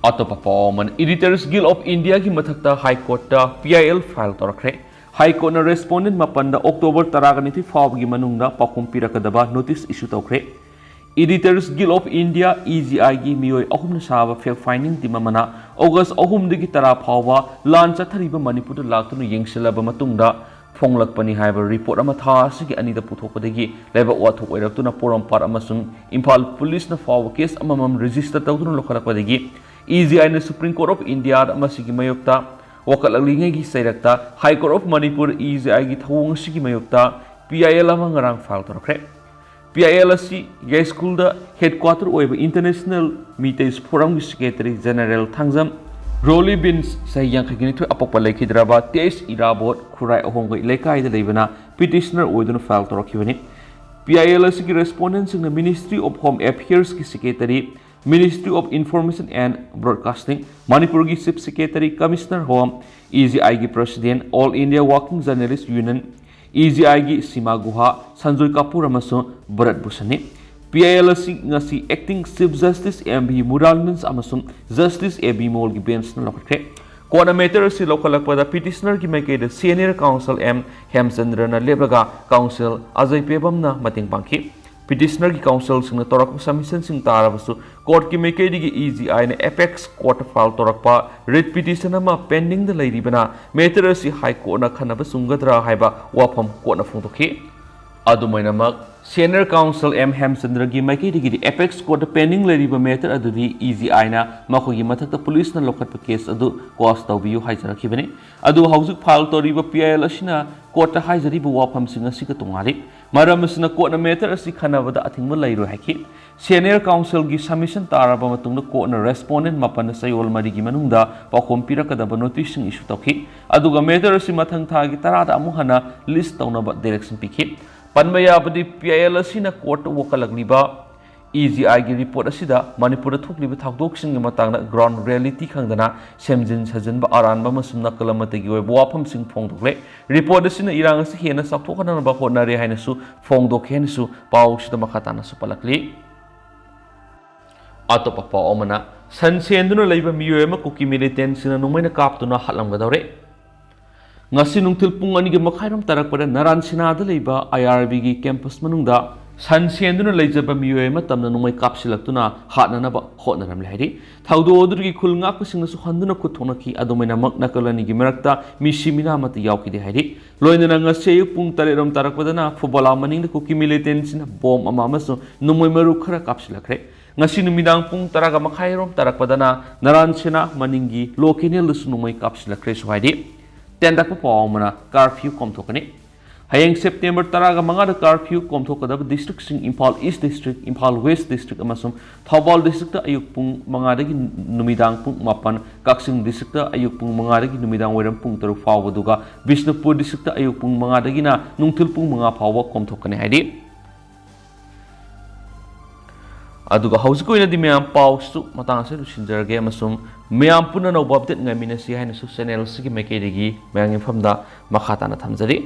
ꯑꯇꯣꯞꯄ ꯄꯥꯎ ꯑꯃꯅ, Editors Guild of Indiaꯒꯤ ꯃꯊꯛꯇ ꯍꯥꯏ ꯀꯣꯔꯠꯇ ꯄꯤ ꯑꯥꯏ ꯑꯦꯜ ꯐꯥꯏꯜ ꯇꯧꯔꯛꯈ꯭ꯔꯦ꯫ ꯍꯥꯏ ꯀꯣꯔꯠꯅ ꯔꯦꯁꯄꯣꯟꯗꯦꯟꯠ ꯃꯥꯄꯟꯗ ꯑꯣꯛꯇꯣꯕꯔ ꯇꯔꯥꯒ ꯅꯤꯊꯣꯏ ꯐꯥꯎꯕꯒꯤ ꯃꯅꯨꯡꯗ ꯄꯥꯎꯈꯨꯝ ꯄꯤꯔꯛꯀꯗꯕ ꯅꯣꯇꯤꯁ ꯏꯁꯨ ꯇꯧꯈ꯭ꯔꯦ꯫ Editors Guild of India, E G I ꯒꯤ ꯃꯤꯑꯣꯏ ꯑꯍꯨꯝꯅ ꯁꯥꯕ ꯐꯦꯛ ꯐꯥꯏꯟꯗꯤꯡ ꯇꯤꯝ ꯑꯃꯅ ꯑꯣꯒꯁ ꯑꯍꯨꯝꯗꯒꯤ ꯇꯔꯥ ꯐꯥꯎꯕ ꯂꯥꯟ ꯆꯠꯊꯔꯤꯕ ꯃꯅꯤꯄꯨꯔꯗ ꯂꯥꯛꯇꯨꯅ ꯌꯦꯡꯁꯤꯜꯂꯕ ꯃꯇꯨꯡꯗ ꯐꯣꯡꯂꯛꯄꯅꯤ ꯍꯥꯏꯕ ꯔꯤꯄꯣꯔꯠ ꯑꯃ ꯊꯥ ꯑꯁꯤꯒꯤ ꯑꯅꯤꯗ ꯄꯨꯊꯣꯛꯄꯗꯒꯤ ꯂꯩꯕꯥꯛ ꯋꯥꯊꯣꯛ ꯑꯣꯏꯔꯛꯇꯨꯅ ꯄꯣꯔꯣꯝꯄꯥꯠ ꯑꯃꯁꯨꯡ ꯏꯝꯐꯥꯜ ꯄꯨꯂꯤꯁꯅ ꯐꯥꯎꯕ ꯀꯦꯁ ꯑꯃꯃꯝ ꯔꯦꯖꯤꯁꯇꯔ ꯇꯧꯗꯨꯅ ꯂꯧꯈꯠꯂꯛꯄꯗꯒꯤ E G I ꯅ Supreme Court of India ꯃꯁꯤꯒꯤ ꯃꯥꯌꯣꯛꯇ ꯋꯥꯀꯠꯂꯛꯂꯤꯉꯩꯒꯤ ꯆꯩꯔꯛꯇ High Court of Manipur E G I ꯒꯤ ꯊꯧꯑꯣꯡ ꯑꯁꯤꯒꯤ ꯃꯥꯌꯣꯛꯇ P I L ꯑꯃ ꯉꯔꯥꯡ ꯐꯥꯏꯜ ꯇꯧꯔꯛꯈ꯭ꯔꯦ꯫ P I L ꯑꯁꯤ ꯌꯥꯏꯁ꯭ꯀꯨꯜꯗ ꯍꯦꯗꯀ꯭ꯋꯥꯇꯔ ꯑꯣꯏꯕ ꯏꯟꯇꯔꯅꯦꯁꯅꯦꯜ ꯃꯤꯇꯩ ꯐꯣꯔꯝꯒꯤ ꯁꯦꯀ꯭ꯔꯦꯇꯔꯤ ꯖꯦꯅꯔꯦꯜ ꯊꯥꯡꯖꯝ ꯔꯣꯂꯤ ꯕꯤꯟꯁ, ꯆꯍꯤ ꯌꯥꯡꯈꯩꯒ ꯅꯤꯊꯣꯏ ꯑꯄꯣꯛꯄ, ꯂꯩꯈꯤꯗ꯭ꯔꯕ ꯇꯦꯏꯁ ꯏꯔꯥꯕꯣꯠ ꯈꯨꯔꯥꯏ ꯑꯍꯣꯡꯒꯩ ꯂꯩꯀꯥꯏꯗ ꯂꯩꯕꯅ ꯄꯤꯇꯤꯁꯅꯔ ꯑꯣꯏꯗꯨꯅ ꯐꯥꯏꯜ ꯇꯧꯔꯛꯈꯤꯕꯅꯤ꯫ P I L ꯑꯁꯤꯒꯤ ꯔꯦꯁꯄꯣꯟꯗꯦꯟꯠꯁꯤꯡꯅ Ministry of Home Affairs ꯀꯤ secretary, Ministry of Information and Broadcasting, ꯃꯅꯤꯄꯨꯔꯒꯤ chief secretary, commissioner home, E G I ꯒꯤ president, All India Working Journalist Union, E G I ꯒꯤ ꯁꯤꯃꯥ ꯒꯨꯍꯥ, ꯁꯟꯖꯣꯏ ꯀꯥꯄꯨꯔ ꯑꯃꯁꯨꯡ ꯚꯔꯠ ꯚꯨꯁꯟꯅꯤ꯫ P I L ꯑꯁꯤ ꯉꯁꯤ Acting Chief Justice M V Muralidhar ꯑꯃꯁꯨꯡ Justice A B Molꯒꯤ ꯕꯦꯟꯁꯅ ꯂꯧꯈꯠꯈ꯭ꯔꯦ꯫ ꯀꯣꯔꯠꯅ matter ꯑꯁꯤ ꯂꯧꯈꯠꯂꯛꯄꯗ petitionerꯒꯤ ꯃꯥꯏꯀꯩꯗ senior counsel M ꯍꯦꯝꯆꯟꯗ꯭ꯔꯅ ꯂꯦꯞꯂꯒ counsel ꯑꯖꯌ ꯄꯦꯕꯝꯅ ꯃꯇꯦꯡ ꯄꯥꯡꯈꯤ꯫ Petitionerꯒꯤ counselꯁꯤꯡꯅ ꯇꯧꯔꯛꯄ submissionꯁꯤꯡ ꯇꯥꯔꯕꯁꯨ courtꯀꯤ ꯃꯥꯏꯀꯩꯗꯒꯤ EGIꯅ apex courtꯇ file ꯇꯧꯔꯛꯄ writ petition ꯑꯃ pendingꯗ ꯂꯩꯔꯤꯕꯅ matter ꯑꯁꯤ High Courtꯅ ꯈꯟꯅꯕ ꯆꯨꯝꯒꯗ꯭ꯔꯥ ꯍꯥꯏꯕ ꯋꯥꯐꯝ courtꯅ ꯐꯣꯡꯗꯣꯛꯈꯤ꯫ ꯑꯗꯨꯃꯥꯏꯅꯃꯛ senior counsel M ꯍꯦꯝꯆꯟꯗ꯭ꯔꯒꯤ ꯃꯥꯏꯀꯩꯗꯒꯤꯗꯤ apex courtꯇ pending ꯂꯩꯔꯤꯕ matter ꯑꯗꯨꯗꯤ EGIꯅ ꯃꯈꯣꯏꯒꯤ ꯃꯊꯛꯇ policeꯅ ꯂꯧꯈꯠꯄ case ꯑꯗꯨ quash ꯇꯧꯕꯤꯌꯨ ꯍꯥꯏꯖꯔꯛꯈꯤꯕꯅꯤ꯫ ꯑꯗꯨ ꯍꯧꯖꯤꯛ file ꯇꯧꯔꯤꯕ PIL ꯑꯁꯤꯅ courtꯇ ꯍꯥꯏꯖꯔꯤꯕ ꯋꯥꯐꯝꯁꯤꯡ ꯑꯁꯤꯒ ꯇꯣꯉꯥꯜꯂꯤ꯫ ꯃꯔꯝ ꯑꯁꯤꯅ courtꯅ matter ꯑꯁꯤ ꯈꯟꯅꯕꯗ ꯑꯊꯤꯡꯕ ꯂꯩꯔꯣꯏ ꯍꯥꯏꯈꯤ꯫ Senior counselꯒꯤ submission ꯇꯥꯔꯕ ꯃꯇꯨꯡꯗ courtꯅ respondent ꯃꯥꯄꯟꯗ ꯆꯌꯣꯜ ꯃꯔꯤꯒꯤ ꯃꯅꯨꯡꯗ ꯄꯥꯎꯈꯨꯝ ꯄꯤꯔꯛꯀꯗꯕ noticeꯁꯤꯡ issue ꯇꯧꯈꯤ꯫ ꯑꯗꯨꯒ matter ꯑꯁꯤ ꯃꯊꯪ ꯊꯥꯒꯤ ꯇꯔꯥꯗ ꯑꯃꯨꯛ ꯍꯟꯅ list ꯇꯧꯅꯕ direction ꯄꯤꯈꯤ꯫ ꯄꯟꯕ ꯌꯥꯕꯗꯤ, PIL ꯑꯁꯤꯅ courtꯇ ꯋꯥꯀꯠꯂꯛꯂꯤꯕ EGIꯒꯤ report ꯑꯁꯤꯗ ꯃꯅꯤꯄꯨꯔꯗ ꯊꯣꯛꯂꯤꯕ ꯊꯧꯗꯣꯛꯁꯤꯡꯒꯤ ꯃꯇꯥꯡꯗ ground reality ꯈꯪꯗꯅ ꯁꯦꯝꯖꯤꯟ ꯁꯥꯖꯤꯟꯕ, ꯑꯔꯥꯟꯕ ꯑꯃꯁꯨꯡ ꯅꯀꯜ ꯑꯃꯠꯇꯒꯤ ꯑꯣꯏꯕ ꯋꯥꯐꯝꯁꯤꯡ ꯐꯣꯡꯗꯣꯛꯂꯦ꯫ Report ꯑꯁꯤꯅ ꯏꯔꯥꯡ ꯑꯁꯤ ꯍꯦꯟꯅ ꯆꯥꯎꯊꯣꯛꯍꯟꯅꯕ ꯍꯣꯠꯅꯔꯦ ꯍꯥꯏꯅꯁꯨ ꯐꯣꯡꯗꯣꯛꯈꯤ ꯍꯥꯏꯅꯁꯨ ꯄꯥꯎꯁꯤꯗ ꯃꯈꯥ ꯇꯥꯅꯁꯨ ꯄꯜꯂꯛꯂꯤ꯫ ꯑꯇꯣꯞꯄ ꯄꯥꯎ ꯑꯃꯅ, ꯁꯟ ꯁꯦꯟꯗꯨꯅ ꯂꯩꯕ ꯃꯤꯑꯣꯏ ꯑꯃ ꯀꯨꯀꯤ militantꯁꯤꯡꯅ ꯅꯣꯡꯃꯩꯅ ꯀꯥꯞꯇꯨꯅ ꯍꯥꯠꯂꯝꯒꯗꯧꯔꯦ꯫ ꯉꯁꯤ ꯅꯨꯡꯊꯤꯜ ꯄꯨꯡ ꯑꯅꯤꯒꯤ ꯃꯈꯥꯏꯔꯣꯝ ꯇꯥꯔꯛꯄꯗ ꯅꯔꯥꯟ ꯁꯤꯅꯥꯗ ꯂꯩꯕ IRBꯒꯤ campus ꯃꯅꯨꯡꯗ ꯁꯟ ꯁꯦꯟꯗꯨꯅ ꯂꯩꯖꯕ ꯃꯤꯑꯣꯏ ꯑꯃ ꯇꯝꯅ ꯅꯣꯡꯃꯩ ꯀꯥꯞꯁꯤꯜꯂꯛꯇꯨꯅ ꯍꯥꯠꯅꯅꯕ ꯍꯣꯠꯅꯔꯝꯂꯦ ꯍꯥꯏꯔꯤ꯫ ꯊꯧꯗꯣꯛ ꯑꯗꯨꯒꯤ ꯈꯨꯜ ꯉꯥꯛꯄꯁꯤꯡꯅꯁꯨ ꯍꯟꯗꯨꯅ ꯈꯨꯠ ꯊꯣꯛꯅꯈꯤ꯫ ꯑꯗꯨꯃꯥꯏꯅꯃꯛ ꯅꯥꯀꯜ ꯑꯅꯤꯒꯤ ꯃꯔꯛꯇ ꯃꯤꯁꯤ ꯃꯤꯅꯥ ꯑꯃꯠꯇ ꯌꯥꯎꯈꯤꯗꯦ ꯍꯥꯏꯔꯤ꯫ ꯂꯣꯏꯅꯅ ꯉꯁꯤ ꯑꯌꯨꯛ ꯄꯨꯡ ꯇꯔꯦꯠ ꯔꯣꯝ ꯇꯥꯔꯛꯄꯗꯅ ꯐꯨꯕꯂꯥ ꯃꯅꯤꯡꯗ ꯀꯨꯀꯤ militantꯁꯤꯡꯅ bomb ꯑꯃ ꯑꯃꯁꯨꯡ ꯅꯣꯡꯃꯩ ꯃꯔꯨ ꯈꯔ ꯀꯥꯞꯁꯤꯜꯂꯛꯈ꯭ꯔꯦ꯫ ꯉꯁꯤ ꯅꯨꯃꯤꯗꯥꯡ ꯄꯨꯡ ꯇꯔꯥꯒ ꯃꯈꯥꯏꯔꯣꯝ ꯇꯥꯔꯛꯄꯗꯅ ꯅꯔꯥꯟ ꯁꯦꯅꯥ ꯃꯅꯤꯡꯒꯤ ꯂꯣ ꯀꯦꯅꯦꯜꯗꯁꯨ ꯅꯣꯡꯃꯩ ꯀꯥꯞꯁꯤꯜꯂꯛꯈ꯭ꯔꯦꯁꯨ ꯍꯥꯏꯔꯤ꯫ ꯇꯦꯟꯇꯛꯄ ꯄꯥꯎ ꯑꯃꯅ, curfew ꯀꯣꯝꯊꯣꯛꯀꯅꯤ꯫ ꯍꯌꯦꯡ September ꯇꯔꯥꯒ ꯃꯉꯥꯗ curfew ꯀꯣꯝꯊꯣꯛꯀꯗꯕ districtꯁꯤꯡ Imphal East District, Imphal West District ꯑꯃꯁꯨꯡ ꯊꯧꯕꯥꯜ Districtꯇ ꯑꯌꯨꯛ ꯄꯨꯡ ꯃꯉꯥꯗꯒꯤ ꯅꯨꯃꯤꯗꯥꯡ ꯄꯨꯡ ꯃꯥꯄꯟ, ꯀꯛꯆꯤꯡ Districtꯇ ꯑꯌꯨꯛ ꯄꯨꯡ ꯃꯉꯥꯗꯒꯤ ꯅꯨꯃꯤꯗꯥꯡ ꯋꯥꯏꯔꯝ ꯄꯨꯡ ꯇꯔꯨꯛ ꯐꯥꯎꯕ, ꯑꯗꯨꯒ ꯕꯤꯁꯅꯨꯄꯨꯔ Districtꯇ ꯑꯌꯨꯛ ꯄꯨꯡ ꯃꯉꯥꯗꯒꯤꯅ ꯅꯨꯡꯊꯤꯜ ꯄꯨꯡ ꯃꯉꯥ ꯐꯥꯎꯕ ꯀꯣꯝꯊꯣꯛꯀꯅꯤ ꯍꯥꯏꯔꯤ꯫ ꯑꯗꯨꯒ ꯍꯧꯖꯤꯛꯀꯤ ꯑꯣꯏꯅꯗꯤ ꯃꯌꯥꯝ ꯄꯥꯎꯁꯨ ꯃꯇꯥꯡ ꯑꯁꯤꯗ ꯂꯣꯏꯁꯤꯟꯖꯔꯒꯦ ꯑꯃꯁꯨꯡ ꯃꯌꯥꯝ ꯄꯨꯟꯅ ꯑꯅꯧꯕ update ꯉꯥꯏꯃꯤꯟꯅꯁꯤ ꯍꯥꯏꯅꯁꯨ channel ꯑꯁꯤꯒꯤ ꯃꯥꯏꯀꯩꯗꯒꯤ ꯃꯌꯥꯝꯒꯤ ꯃꯐꯝꯗ ꯃꯈꯥ ꯇꯥꯅ ꯊꯝꯖꯔꯤ꯫